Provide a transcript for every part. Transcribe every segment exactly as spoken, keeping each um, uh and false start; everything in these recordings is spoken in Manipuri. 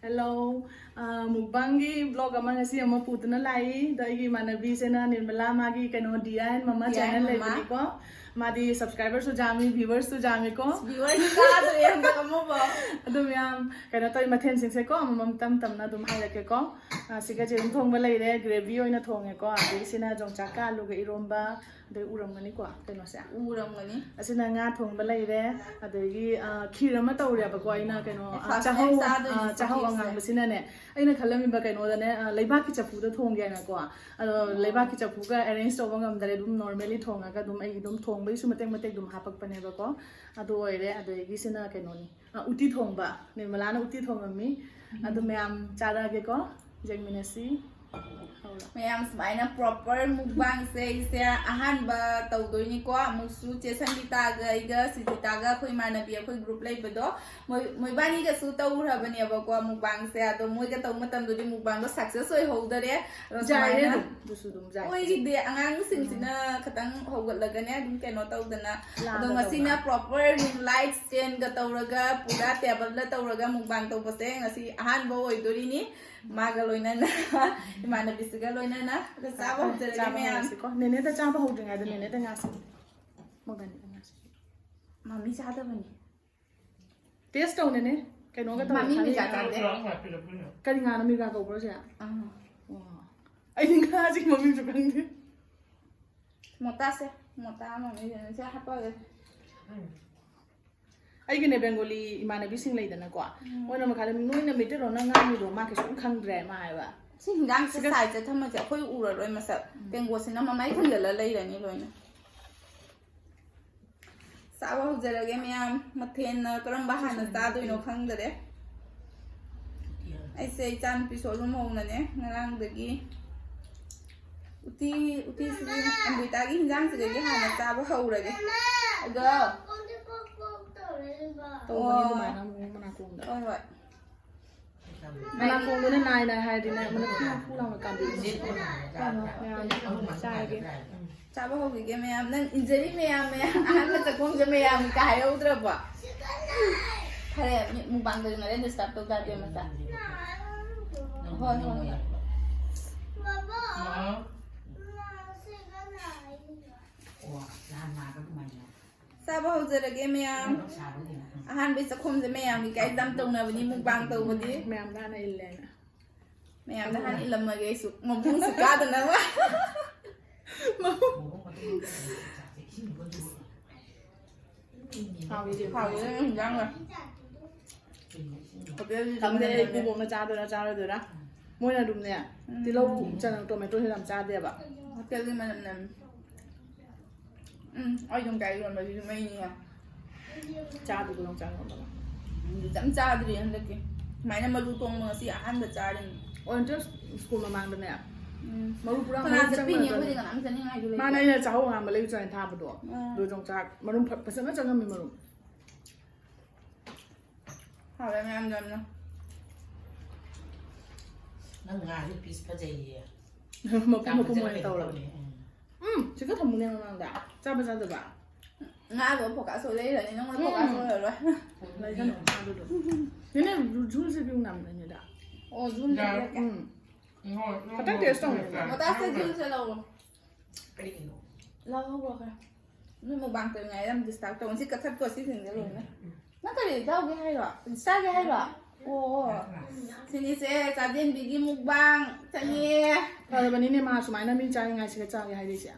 Hello, ꯑ, mukbangꯒꯤ vlog ꯑꯃ ꯉꯁꯤ ꯑꯃ ꯄꯨꯗꯨꯅ ꯂꯥꯛꯏ꯫ ꯑꯗꯣ ꯑꯩꯒꯤ ꯏꯃꯥꯟꯅꯕꯤꯁꯤꯅ ꯅꯤꯔꯃꯂꯥ, ꯃꯥꯒꯤ ꯀꯩꯅꯣ, ꯗꯤ ꯑꯥꯏ ꯑꯦꯟ ꯃꯃꯥ ꯗꯤ ꯑꯥꯏ ꯑꯦꯟ ꯆꯦꯅꯦꯜ ꯃꯃꯥ꯫ ꯂꯩꯕꯅꯤꯀꯣ꯫ ꯃꯥꯗꯤ subscriberꯁꯨ ꯌꯥꯝꯃꯤ, viewersꯁꯨ ꯌꯥꯝꯃꯤꯀꯣ꯫ Viewers ꯆꯥꯗ꯭ꯔꯦ ꯍꯟꯗꯛ ꯑꯃꯨꯛꯐꯥꯎ꯫ ꯑꯗꯣ ꯃꯌꯥꯝ ꯀꯩꯅꯣ ꯇꯧꯋꯤ, ꯃꯊꯦꯜꯁꯤꯡꯁꯦꯀꯣ ꯑꯃꯃꯝ ꯇꯝ ꯇꯝꯅ ꯑꯗꯨꯝ ꯍꯥꯏꯔꯛꯀꯦꯀꯣ꯫ ꯑ, ꯁꯤꯒ ꯌꯦꯔꯨꯝ ꯊꯣꯡꯕ ꯂꯩꯔꯦ, gravy ꯑꯣꯏꯅ ꯊꯣꯡꯉꯦꯀꯣ꯫ ꯑꯗꯒꯤ ꯁꯤꯅ ꯌꯣꯡꯆꯥꯛꯀ ꯑꯂꯨꯒ ꯏꯔꯣꯝꯕ, ꯑꯗꯩ ꯎꯔꯝꯒꯅꯤꯀꯣ ꯀꯩꯅꯣꯁꯦ꯫ ꯎꯔꯝꯒꯅꯤ꯫ ꯑꯁꯤꯅ ꯉꯥ ꯊꯣꯡꯕ ꯂꯩꯔꯦ, ꯑꯗꯒꯤ, ꯑ, ꯈꯤꯔ ꯑꯃ ꯇꯧꯔꯦꯕꯀꯣ꯫ ꯑꯩꯅ ꯀꯩꯅꯣ, ꯑ, first time ꯆꯥꯍꯧ, ꯆꯥꯗꯣꯏꯅꯦ ꯑ, ꯆꯥꯍꯧ ꯁꯤꯒꯤꯁꯦ꯫ ꯑꯉꯥꯡꯕꯁꯤꯅꯅꯦ, ꯑꯩꯅ ꯈꯜꯂꯝꯃꯤꯕ ꯀꯩꯅꯣꯗꯅꯦ, ꯑ, ꯂꯩꯕꯥꯛꯀꯤ ꯆꯐꯨꯗ ꯊꯣꯡꯒꯦ ꯍꯥꯏꯅꯀꯣ꯫ ꯑꯗꯣ ꯑꯣ꯫ ꯂꯩꯕꯥꯛꯀꯤ ꯆꯐꯨꯒ arrange ꯇꯧꯕ ꯉꯝꯗꯔꯦ, ꯑꯗꯨꯝ normally ꯊꯣꯡꯉꯒ ꯑꯗꯨꯝ ꯑꯩ ꯑꯗꯨꯝ ꯊꯣꯡꯕꯒꯤꯁꯨ ꯃꯇꯦꯛ ꯃꯇꯦꯛ ꯑꯗꯨꯝ ꯍꯥꯄꯛꯄꯅꯦꯕꯀꯣ꯫ ꯑꯗꯨ ꯑꯣꯏꯔꯦ꯫ ꯑꯗꯒꯤ ꯁꯤꯅ ꯀꯩꯅꯣꯅꯤ, ꯑ, ꯎꯇꯤ ꯊꯣꯡꯕ, ꯅꯤꯔꯃꯂꯥꯅ ꯎꯇꯤ ꯊꯣꯡꯉꯝꯃꯤ꯫ ꯑꯗꯨ ꯃꯌꯥꯝ ꯆꯥꯔꯛꯑꯒꯦꯀꯣ, ꯌꯦꯡꯃꯤꯟꯅꯁꯤ꯫ ꯍꯧꯔꯣ꯫ ꯃꯌꯥꯝ ꯁꯨꯃꯥꯏꯅ proper mukbangꯁꯦ ꯑꯩꯁꯦ ꯑꯍꯥꯟꯕ ꯇꯧꯗꯣꯏꯅꯤꯀꯣ꯫ ꯑꯃꯨꯛꯁꯨ ꯆꯦ ꯁꯪꯒꯤꯇꯥꯒ ꯑꯩꯒ ꯁꯤꯖꯤꯇꯥꯒ ꯑꯩꯈꯣꯏ ꯏꯃꯥꯟꯅꯕꯤ ꯑꯩꯈꯣꯏ group ꯂꯩꯕꯗꯣ, ꯃꯣꯏ, ꯃꯣꯏꯕꯥꯅꯤꯒꯁꯨ ꯇꯧꯔꯨꯔꯕꯅꯦꯕꯀꯣ mukbangꯁꯦ꯫ ꯑꯗꯣ ꯃꯣꯏꯒ ꯇꯧꯕ ꯃꯇꯝꯗꯗꯤ mukbangꯗꯣ success ꯑꯣꯏꯍꯧꯗꯔꯦ꯫ ꯑꯗꯣ ꯌꯥꯏꯔꯦ ꯁꯨꯃꯥꯏꯅ ꯑꯗꯨꯝ, ꯑꯗꯨꯁꯨ ꯑꯗꯨꯝ ꯌꯥꯏ꯫ ꯑꯣꯏꯈꯤꯗꯦ, ꯑꯉꯥꯡꯁꯤꯡꯁꯤꯅ ꯈꯤꯇꯪ ꯍꯧꯒꯠꯂꯒꯅꯦ ꯑꯗꯨꯝ ꯀꯩꯅꯣ ꯇꯧꯗꯅ꯫ ꯑꯗꯣ ꯂꯥꯡꯒꯗꯕꯅꯦ꯫ ꯉꯁꯤꯅ proper ring light standꯒ ꯇꯧꯔꯒ ꯄꯨꯔꯥ tableꯗ ꯇꯧꯔꯒ mukbang ꯇꯧꯕꯁꯦ ꯉꯁꯤ ꯑꯍꯥꯟꯕ ꯑꯣꯏꯗꯣꯔꯤꯅꯤ꯫ ꯃꯥꯒ ꯂꯣꯏꯅꯅ, ꯏꯃꯥꯟꯅꯕꯤꯁꯤꯒ ꯂꯣꯏꯅꯅ꯫ ꯑꯗꯣ ꯆꯥꯕ ꯍꯧꯖꯔꯒꯦ ꯆꯥꯕ ꯃꯌꯥꯝ꯫ ꯍꯧꯔꯁꯤꯀꯣ꯫ ꯅꯦꯅꯦꯗ ꯆꯥꯕ ꯍꯧꯗ꯭ꯔꯤꯉꯩꯗ ꯅꯦꯅꯦꯗ ꯉꯥꯁꯦ꯫ ꯃꯣꯏꯕꯥꯅꯤꯗ ꯉꯥꯁꯦ꯫ ꯃꯃꯤ ꯆꯥꯗꯕꯅꯤ꯫ Taste ꯇꯧꯅꯦꯅꯦ꯫ ꯀꯩꯅꯣꯒ ꯇꯧꯔꯦ, ꯃꯃꯤ ꯈꯥꯃꯦꯟ ꯃꯤꯖꯥ ꯆꯥꯗꯦ꯫ ꯀꯔꯤ ꯉꯥꯅꯣ ꯃꯤꯔꯒꯥ ꯀꯧꯕ꯭ꯔꯣ ꯁꯦ? ꯑꯥ꯫ ꯑꯣ꯫ ꯑꯩꯗꯤ ꯉꯥꯁꯤ ꯃꯃꯤꯡꯁꯨ ꯈꯪꯗꯦ꯫ ꯃꯣꯇꯥꯁꯦ, ꯃꯣꯇꯥ ꯃꯃꯤꯡꯁꯦ ꯍꯥꯞꯄꯛꯑꯒꯦ꯫ ꯑꯩꯒꯤꯅꯦ Bengali ꯏꯃꯥꯟꯅꯕꯤꯁꯤꯡ ꯂꯩꯗꯅꯀꯣ, ꯎꯝ꯫ ꯃꯣꯏꯅ ꯃꯈꯥꯗ ꯅꯣꯏꯅ ꯃꯩꯇꯩꯂꯣꯟꯅ ꯉꯥꯡꯉꯤꯗꯣ ꯃꯥ ꯀꯩꯁꯨꯝ ꯈꯪꯗ꯭ꯔꯦ ꯃꯥ ꯍꯥꯏꯕ꯫ ꯁꯤ ꯍꯤꯟꯖꯥꯡꯁꯦ ꯁꯤꯒ sideꯇ ꯊꯝꯃꯁꯦ, ꯑꯩꯈꯣꯏ ꯎꯔꯔꯣꯏ ꯃꯁꯛ꯫ ꯎꯝ꯫ ꯇꯦꯡꯒꯣꯠꯁꯤꯅ ꯃꯃꯥꯏ ꯈꯨꯝꯖꯤꯜꯂ ꯂꯩꯔꯅꯤ ꯂꯣꯏꯅ꯫ ꯆꯥꯕ ꯍꯧꯖꯔꯒꯦ ꯃꯌꯥꯝ꯫ ꯃꯊꯦꯜꯅ ꯀꯔꯝꯕ ꯍꯥꯟꯅ ꯆꯥꯗꯣꯏꯅꯣ ꯈꯪꯗꯔꯦ꯫ ꯑꯩꯁꯦ ꯏꯆꯥꯅꯨꯄꯤ ꯁꯣꯂꯨ ꯃꯧꯅꯅꯦ ꯉꯔꯥꯡꯗꯒꯤ ꯎꯇꯤ, ꯎꯇꯤꯁꯤꯗꯤ ꯑꯃ꯭ꯔꯤꯇꯥꯒꯤ ꯍꯤꯟꯖꯥꯡꯁꯤꯗꯒꯤ ꯍꯥꯟꯅ ꯆꯥꯕ ꯍꯧꯔꯒꯦ꯫ ꯑꯗꯣ ꯇꯧꯕꯅꯤ ꯑꯣ꯫ ꯑꯗꯨꯃꯥꯏꯅ ꯑꯃꯨꯛ ꯃꯅꯥꯀꯣꯡꯗ꯫ ꯍꯣꯏ, ꯍꯣꯏ꯫ ꯃꯅꯥꯀꯣꯡꯗꯨꯅ ꯅꯥꯏ ꯅꯥꯏ ꯍꯥꯏꯔꯗꯤꯅꯦ, ꯃꯅꯥ ꯐꯨ ꯐꯨ ꯂꯥꯎꯅ ꯀꯥꯝꯕꯤꯕꯅꯦ꯫ ꯃꯌꯥꯝ ꯆꯥꯔꯒꯦ꯫ ꯆꯥꯕ ꯍꯧꯈꯤꯒꯦ ꯃꯌꯥꯝ꯫ ꯅꯪ injury ꯃꯌꯥꯝ, ꯃꯌꯥꯝ, ꯑꯍꯥꯟꯕ ꯆꯥꯛꯈꯨꯝꯁꯦ ꯃꯌꯥꯝꯒꯤ ꯀꯥ ꯍꯥꯏꯍꯧꯗ꯭ꯔꯕꯣ? ꯐꯔꯦ, ꯃꯤ ꯃꯨꯛꯕꯥꯡ ꯇꯧꯔꯤꯉꯩꯗ disturb ꯇꯧ ꯇꯥꯗꯦ ꯃꯆꯥ꯫ ꯍꯣꯏ, ꯍꯣꯏ, ꯍꯣꯏ꯫ ꯆꯥꯕ ꯍꯧꯖꯔꯒꯦ ꯃꯌꯥꯝ꯫ ꯑꯍꯥꯟꯕꯩ ꯆꯥꯛꯈꯨꯝꯁꯦ ꯃꯌꯥꯝꯒꯤ ꯀꯥꯏ dump ꯇꯧꯅꯕꯅꯤ ꯃꯨꯛꯕꯥꯡ ꯇꯧꯕꯗꯤ꯫ ꯃꯌꯥꯝꯗ ꯍꯥꯟꯅ ꯏꯜꯂꯦꯅ꯫ ꯃꯌꯥꯝꯗ ꯍꯥꯟꯅ ꯏꯜꯂꯝꯃꯒꯦ ꯑꯩꯁꯨ꯫ ꯃꯕꯨꯡꯁꯨ ꯀꯥꯗꯅꯕ꯫ ꯍꯥꯎꯋꯤ ꯏꯆꯦ꯫ ꯍꯥꯎꯋꯤ ꯅꯪ ꯏꯟꯖꯥꯡꯒ꯫ ꯍꯣꯇꯦꯜꯒꯤ ꯈꯪꯗꯦ ꯑꯩ ꯃꯅꯝ ꯅꯝꯃꯦ꯫ ꯏꯀꯨꯕꯣꯛꯅ ꯆꯥꯗꯣꯏꯔꯥ ꯆꯥꯔꯣꯏꯗꯣꯏꯔꯥ꯫ ꯃꯣꯏꯅ ꯑꯗꯨꯝꯅꯦ ꯎꯝ꯫ ꯇꯤꯜꯍꯧ ꯆꯅꯝ ꯇꯣꯃꯦꯇꯣꯁꯦ ꯌꯥꯝ ꯆꯥꯗꯦꯕ꯫ ꯍꯣꯇꯦꯜꯒꯤ ꯃꯅꯝ ꯅꯝꯃꯦ꯫ ꯎꯝ, ꯑꯩ ꯌꯣꯡꯆꯥꯛ ꯏꯔꯣꯟꯕꯁꯤꯁꯨ ꯃꯩꯅꯤꯍꯦ꯫ ꯆꯥꯗ꯭ꯔꯤꯕꯣ ꯌꯣꯡꯆꯥꯛ ꯏꯔꯣꯟꯕꯒ? ꯎꯝ, ꯌꯥꯝ ꯆꯥꯗ꯭ꯔꯤ ꯍꯟꯗꯛꯀꯤ꯫ ꯁꯨꯃꯥꯏꯅ ꯃꯔꯨ ꯊꯣꯡꯕ ꯉꯁꯤ ꯑꯍꯥꯟꯕ ꯆꯥꯔꯤꯅꯤ꯫ ꯑꯣ, ꯅꯠꯇ꯭ꯔ ꯁ꯭ꯀꯨꯜ ꯃꯃꯥꯡꯗꯅꯦ꯫ ꯎꯝ꯫ ꯃꯔꯨ ꯄꯨꯔꯥ ꯀꯅꯥ ꯃꯔꯨ ꯆꯠꯄꯤꯅꯤ? ꯆꯪꯕ ꯑꯩꯈꯣꯏꯗꯤ ꯅꯠꯇꯕꯅꯦ꯫ ꯀꯅꯥꯝ ꯆꯠꯅꯤꯡꯉꯥꯏꯁꯨ ꯂꯩꯇꯦ꯫ ꯃꯥꯅ ꯑꯩꯅ ꯆꯥꯍꯧ ꯍꯥꯟꯕ ꯂꯩꯕ ꯆꯥꯏꯅ ꯊꯥꯕꯗꯣ꯫ ꯎꯝ꯫ ꯑꯗꯨ ꯌꯣꯡꯆꯥꯛ ꯃꯔꯨꯝ ꯐ-, ꯐꯖꯅ ꯆꯪꯉꯝꯃꯤ ꯃꯔꯨꯝ꯫ ꯍꯥꯎꯋꯦ ꯃꯌꯥꯝ ꯌꯥꯝꯅ꯫ ꯅꯪ ꯉꯥꯁꯦ piece ꯐꯖꯩꯌꯦ꯫ ꯃꯄꯨꯝ ꯌꯥꯝ ꯃꯄꯨꯝ ꯐꯖꯅ ꯑꯣꯏꯅ ꯇꯧꯔꯕ꯫ ꯀꯩꯅꯣ ꯇꯧꯔꯦ꯫ ꯎꯝ꯫ ꯎꯝ, ꯁꯤꯒ ꯊꯝꯃꯨꯅꯦ ꯃꯃꯥꯡꯗ꯫ ꯆꯥꯕ ꯆꯥꯗꯕ? ꯉꯥꯗꯣ focus ꯑꯣꯏ ꯂꯩꯔꯅꯤ, ꯅꯪꯉꯣꯟꯗ ꯎꯝ꯫ Focus ꯑꯣꯏꯔꯔꯣꯏ꯫ ꯂꯩꯁꯅꯨ, ꯉꯥꯗꯨꯗꯣ꯫ ꯅꯦꯅꯦ, ꯖꯨ-, ꯖꯨꯜꯁꯦ ꯄꯤꯌꯨ ꯅꯝꯕꯅꯤꯗ꯫ ꯑꯣ, ꯖꯨꯜ ꯌꯥꯔꯦ꯫ ꯂꯩꯔꯛꯀꯦ꯫ ꯎꯝ꯫ ꯈꯇꯪ taste ꯇꯧꯅꯤꯡꯕ꯫ ꯃꯣꯇꯥꯁꯇ ꯖꯨꯜꯁꯦ ꯂꯧꯔꯣ꯫ ꯀꯔꯤꯒꯤꯅꯣ? ꯂꯧꯍꯧꯔꯣ ꯈꯔ꯫ ꯅꯣꯏ ꯃꯨꯛꯕꯥꯡ ꯇꯧꯔꯤꯉꯩꯗ ꯌꯥꯝ disturb ꯇꯧ꯫ ꯁꯤ ꯀꯛꯊꯠꯀꯣ, ꯁꯤꯁꯤꯡꯁꯦ ꯂꯣꯏꯅ꯫ ꯅꯪ ꯀꯔꯤ ꯆꯥꯎꯒꯦ ꯍꯥꯏꯔꯣ? ꯆꯥꯒꯦ ꯍꯥꯏꯔꯣ? ꯑꯣ꯫ ꯁꯤꯅꯤꯁꯦ ꯆꯥꯖꯦꯟꯕꯤꯒꯤ ꯃꯨꯛꯕꯥꯡ ꯆꯠꯂꯦ꯫ ꯐꯔꯕꯅꯤꯅꯦ ꯃꯥ ꯁꯨꯃꯥꯏꯅ ꯃꯤ ꯆꯥꯔꯤꯉꯩꯁꯤꯗ ꯆꯥꯒꯦ ꯍꯥꯏꯔꯤꯁꯦ꯫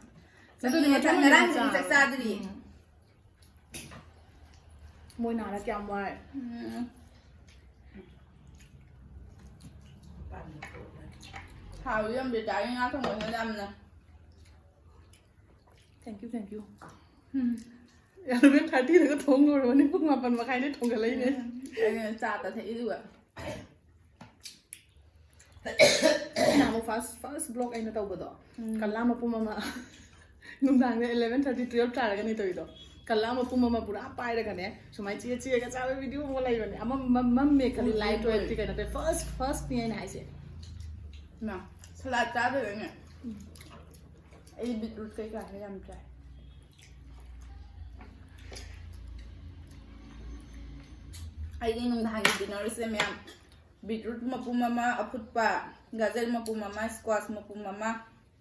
ꯅꯠꯇ꯭ꯔꯗꯤ ꯆꯠꯂꯦ, ꯃꯊꯪ ꯉꯔꯥꯡꯗꯒꯤ ꯃꯊꯪ ꯆꯥꯛ ꯆꯥꯔꯣꯏ꯫ ꯆꯥꯗ꯭ꯔꯤ꯫ ꯎꯝ꯫ ꯃꯣꯏ ꯅꯥꯔ ꯀꯌꯥꯝ ꯋꯥꯏ꯫ ꯎꯝ꯫ ꯍꯥꯎꯋꯤ ꯌꯥꯝ ꯕꯦꯇꯥꯔꯤ ꯉꯥ ꯊꯣꯡꯕꯁꯤꯅ ꯌꯥꯝꯅ꯫ Thank you, thank you꯫ Um. Eleven thirty ꯗꯒ ꯊꯣꯡ ꯂꯣꯏꯔꯕꯅꯤ, ꯄꯨꯡ ꯃꯥꯄꯟ ꯃꯈꯥꯏꯗꯩ ꯊꯣꯡꯒꯠꯂꯛꯏꯅꯦ꯫ ꯎꯝ꯫ ꯑꯩꯅ ꯆꯥ ꯇ ꯊꯛꯏꯗꯨꯒ꯫ ꯅꯍꯥꯟꯃꯨꯛ first, first vlog ꯑꯩꯅ ꯇꯧꯕꯗꯣ, ꯎꯝ꯫ ꯀꯂꯥ ꯃꯄꯨꯝ ꯑꯃ ꯅꯨꯡꯗꯥꯡꯗ eleven thirty, twelve ꯇꯥꯔꯒꯅꯦ ꯇꯧꯔꯤꯗꯣ꯫ ꯀꯂꯥ ꯃꯄꯨꯝ ꯑꯃ ꯄꯨꯔꯥ ꯄꯥꯏꯔꯒꯅꯦ, ꯁꯨꯃꯥꯏꯅ ꯆꯤꯛꯑ ꯆꯤꯛꯑꯒ ꯆꯥꯕ video ꯑꯃ ꯂꯩꯕꯅꯦ꯫ ꯑꯃ ꯃꯝ-, ꯃꯝꯃꯦ ꯈꯜꯂꯤ, ꯎꯝ, light ꯎꯝ꯫ ꯑꯣꯏꯔꯗꯤ ꯀꯩꯅꯣ ꯇꯧꯋꯦ꯫ First, first ꯅꯤ ꯑꯩꯅ ꯍꯥꯏꯁꯦ꯫ ꯃꯥ, salad ꯆꯥꯗꯣꯏꯔꯅꯦ? ꯎꯝ꯫ ꯑꯩ beetroot ꯀꯩꯀꯥꯁꯦ ꯌꯥꯝ ꯆꯥꯏ꯫ ꯑꯩꯒꯤ ꯅꯨꯡꯗꯥꯡꯒꯤ dinnerꯁꯦ ꯃꯌꯥꯝ, beetroot ꯃꯄꯨꯝ ꯑꯃ ꯑꯐꯨꯠꯄ, ꯒꯖꯔ ꯃꯄꯨꯝ ꯑꯃ, squash ꯃꯄꯨꯝ ꯑꯃ,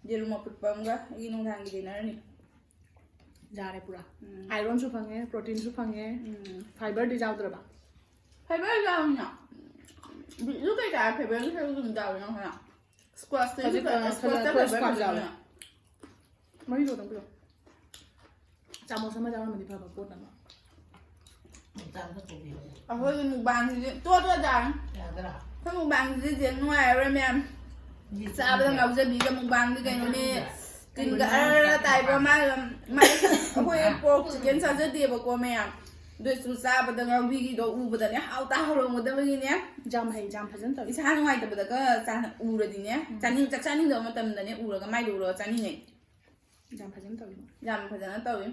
ꯌꯦꯔꯨꯝ ꯑꯐꯨꯠꯄ ꯑꯃꯒ ꯑꯩꯒꯤ ꯅꯨꯡꯗꯥꯡꯒꯤ dinnerꯅꯤ꯫ ꯌꯥꯔꯦ ꯄꯨꯔꯥ꯫ ꯎꯝ꯫ Ironꯁꯨ ꯐꯪꯉꯦ, proteinꯁꯨ ꯐꯪꯉꯦ꯫ ꯎꯝ꯫ Fiberꯗꯤ ꯌꯥꯎꯗ꯭ꯔꯕ? Fiber ꯌꯥꯎꯏꯅ꯫ Beetroot ꯀꯩꯀꯥ fiberꯒꯤ ꯁꯔꯨꯛ ꯑꯗꯨꯝ ꯌꯥꯎꯏꯅ ꯈꯔ꯫ Squashꯇ ꯍꯧꯖꯤꯛ, ꯑ, squashꯇ ꯈꯔ fiber squash ꯌꯥꯎꯔꯦ꯫ ꯐꯪꯉꯤꯅ꯫ ꯃꯍꯤꯗꯣ ꯑꯗꯨꯝ ꯄꯤꯔꯛꯑꯣ꯫ ꯆꯥꯃꯁ ꯑꯃ ꯌꯥꯎꯔꯝꯃꯗꯤ ꯐꯕ ꯄꯣꯠ ꯑꯃ꯫ ꯑꯩꯈꯣꯏꯒꯤ mukbangꯁꯤꯗꯤ ꯇꯣꯠ ꯇꯣꯠ ꯆꯥꯔꯅꯤ꯫ ꯌꯥꯗ꯭ꯔꯥ? ꯑꯩꯈꯣꯏ mukbangꯁꯤꯗꯤ ꯌꯦꯡ ꯅꯨꯡꯉꯥꯏꯔꯔꯣꯏ ꯃꯌꯥꯝ꯫ ꯆꯥꯕꯗ ꯉꯥꯎꯖꯕꯤꯒ mukbangꯗꯤ ꯀꯩꯅꯣꯅꯦ꯫ ꯇꯤꯟꯒ ꯑꯔ ꯇꯥꯏꯕ ꯃꯥꯒ ꯃꯥꯒꯤ ꯑꯩꯈꯣꯏ pork chicken ꯆꯥꯖꯗꯦꯕꯀꯣ ꯃꯌꯥꯝ꯫ ꯑꯗꯨ ꯑꯣꯏꯁꯨ ꯆꯥꯕꯗ ꯉꯥꯎꯕꯤꯒꯤꯗꯣ ꯎꯕꯗꯅꯦ ꯍꯥꯎꯇ ꯍꯧꯔꯝꯒꯗꯕꯒꯤꯅꯦ꯫ ꯌꯥꯝ ꯍꯩ, ꯌꯥꯝ ꯐꯖꯅ ꯇꯧꯋꯤ꯫ ꯏꯁꯥ ꯅꯨꯡꯉꯥꯏꯇꯕꯗꯒ ꯆꯥꯅ ꯎꯔꯗꯤꯅꯦ꯫ ꯆꯥꯅꯤꯡ ꯆꯥꯛ ꯆꯥꯅꯤꯡꯗꯕ ꯃꯇꯝꯗꯅꯦ ꯎꯔꯒ ꯃꯥꯏꯗ ꯎꯔꯒ ꯆꯥꯅꯤꯡꯉꯦ꯫ ꯌꯥꯝ ꯐꯖꯅ ꯇꯧꯋꯤ꯫ ꯌꯥꯝ ꯐꯖꯅ ꯇꯧꯋꯤ꯫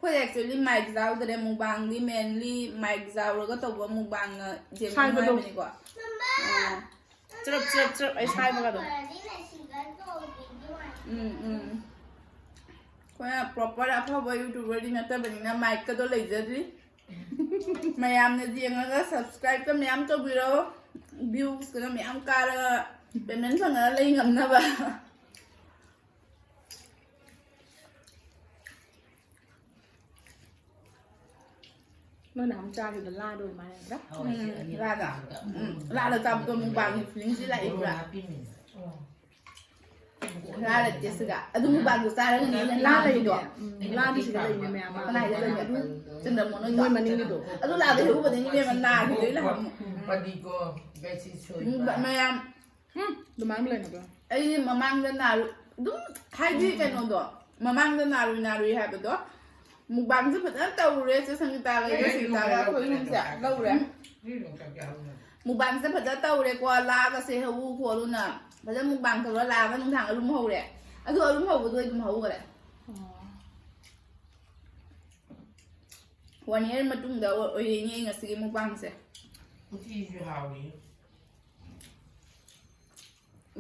ꯑꯩꯈꯣꯏ actually mic ꯌꯥꯎꯗ꯭ꯔꯦ, mukbangꯗꯤ mainly mic ꯌꯥꯎꯔꯒ ꯇꯧꯕ mukbangꯅ ꯌꯦꯡꯕ ꯁꯥꯏꯕꯗꯣ꯫ ꯅꯨꯡꯉꯥꯏꯕꯅꯤꯀꯣ꯫ ꯑꯥ꯫ ꯆ꯭ꯔꯞ ꯆ꯭ꯔꯞ ꯆ꯭ꯔꯞ ꯑꯩ ꯁꯥꯏꯕꯒꯗꯣ꯫ ꯎꯝ ꯎꯝ꯫ ꯑꯩꯈꯣꯏꯅ proper ꯑꯐꯕ YouTuberꯗꯤ ꯅꯠꯇꯕꯅꯤꯅ micꯀꯗꯣ ꯂꯩꯖꯗ꯭ꯔꯤ꯫ ꯃꯌꯥꯝꯅ ꯌꯦꯡꯉꯒ subscribeꯀ ꯃꯌꯥꯝ ꯇꯧꯕꯤꯔꯣ꯫ Viewsꯀꯗꯣ ꯃꯌꯥꯝ ꯀꯥꯔꯒ payment ꯐꯪꯉꯒ ꯂꯩ ꯉꯝꯅꯕ꯫ ꯅꯣꯏꯅ ꯑꯃꯨꯛ ꯆꯥꯈꯤꯕꯗ ꯂꯥꯗꯣ ꯑꯗꯨꯃꯥꯏꯅ ꯅꯠꯇ꯭ꯔꯥ? ꯎꯝ, ꯂꯥꯗ꯫ ꯎꯝ, ꯂꯥꯗ ꯆꯥꯕꯗꯣ mukbangꯒꯤ feelingꯁꯤ ꯂꯥꯛꯏ ꯄꯨꯔꯥ꯫ ꯍꯥꯞꯄꯤꯅꯦ꯫ ꯂꯥ ꯂꯩꯇꯦ ꯁꯤꯒ꯫ ꯑꯗꯨ mukbangꯗꯣ ꯆꯥꯔꯒꯅꯦ ꯑꯩꯅ ꯂꯥ ꯂꯥ ꯂꯩꯗꯣ꯫ ꯂꯩꯗꯣ꯫ ꯎꯝ, ꯂꯥꯗꯤ ꯁꯤꯗ ꯂꯩꯅꯦ ꯃꯌꯥꯝ ꯑꯃ꯫ ꯀꯅꯥꯏꯗ ꯂꯩꯒꯦ? ꯆꯟꯗ꯭ꯔꯃꯣꯍꯟ ꯍꯣꯏꯗꯣ? ꯃꯣꯏ ꯃꯅꯤꯡꯒꯤꯗꯣ꯫ ꯑꯗꯨ ꯂꯥꯗꯣ ꯍꯦꯛ ꯎꯕꯗ ꯏꯕꯦꯝꯃ ꯅꯥꯈꯤꯗꯣꯏ ꯂꯥꯛꯑꯝꯃꯣ꯫ ꯄꯗꯤꯀꯣ, ꯕꯦꯁꯤ ꯁꯣꯏꯕ꯫ ꯎꯝ, ꯃꯌꯥꯝ꯫ ꯎꯝ, ꯑꯗꯨꯃꯥꯏꯅ ꯂꯩꯅꯕ꯭ꯔꯣ? ꯑꯩ ꯃꯃꯥꯡꯗ ꯅꯥꯔꯨ-, ꯑꯗꯨꯝ ꯍꯥꯏꯗꯤ ꯀꯩꯅꯣꯗꯣ, ꯃꯃꯥꯡꯗ ꯅꯥꯔꯨꯏ ꯅꯥꯔꯨꯏ ꯍꯥꯏꯕꯗꯣ, mukbangꯁꯦ ꯐꯖꯅ ꯇꯧꯔꯨꯔꯦ꯫ ꯆꯦ ꯁꯪꯒꯤꯇꯥꯒ ꯏꯆꯦ ꯁꯪꯒꯤꯇꯥꯒ ꯑꯩꯈꯣꯏ ꯑꯍꯨꯝꯁꯦ ꯂꯧꯔꯦ꯫ Mukbangꯁꯦ ꯐꯖꯅ ꯇꯧꯔꯦꯀꯣ, ꯂꯥꯛꯑꯒ ꯁꯦ ꯍꯧ ꯈꯣꯠꯂꯨꯅ ꯐꯖꯅ mukbang ꯇꯧꯔ ꯂꯥꯛꯑꯒ ꯅꯨꯡꯗꯥꯡ ꯑꯔꯨꯝ ꯍꯧꯔꯦ꯫ ꯑꯗꯨ ꯑꯔꯨꯝ ꯍꯧꯕꯗꯣ ꯑꯩ ꯑꯗꯨꯝ ꯍꯧꯈ꯭ꯔꯦ꯫ One year ꯃꯇꯨꯡꯗ ꯑꯣꯏ-, ꯑꯣꯏꯔꯤꯅꯦ ꯑꯩ ꯉꯁꯤꯒꯤ mukbangꯁꯦ꯫ ꯎꯇꯤꯁꯨ ꯍꯥꯎꯏ꯫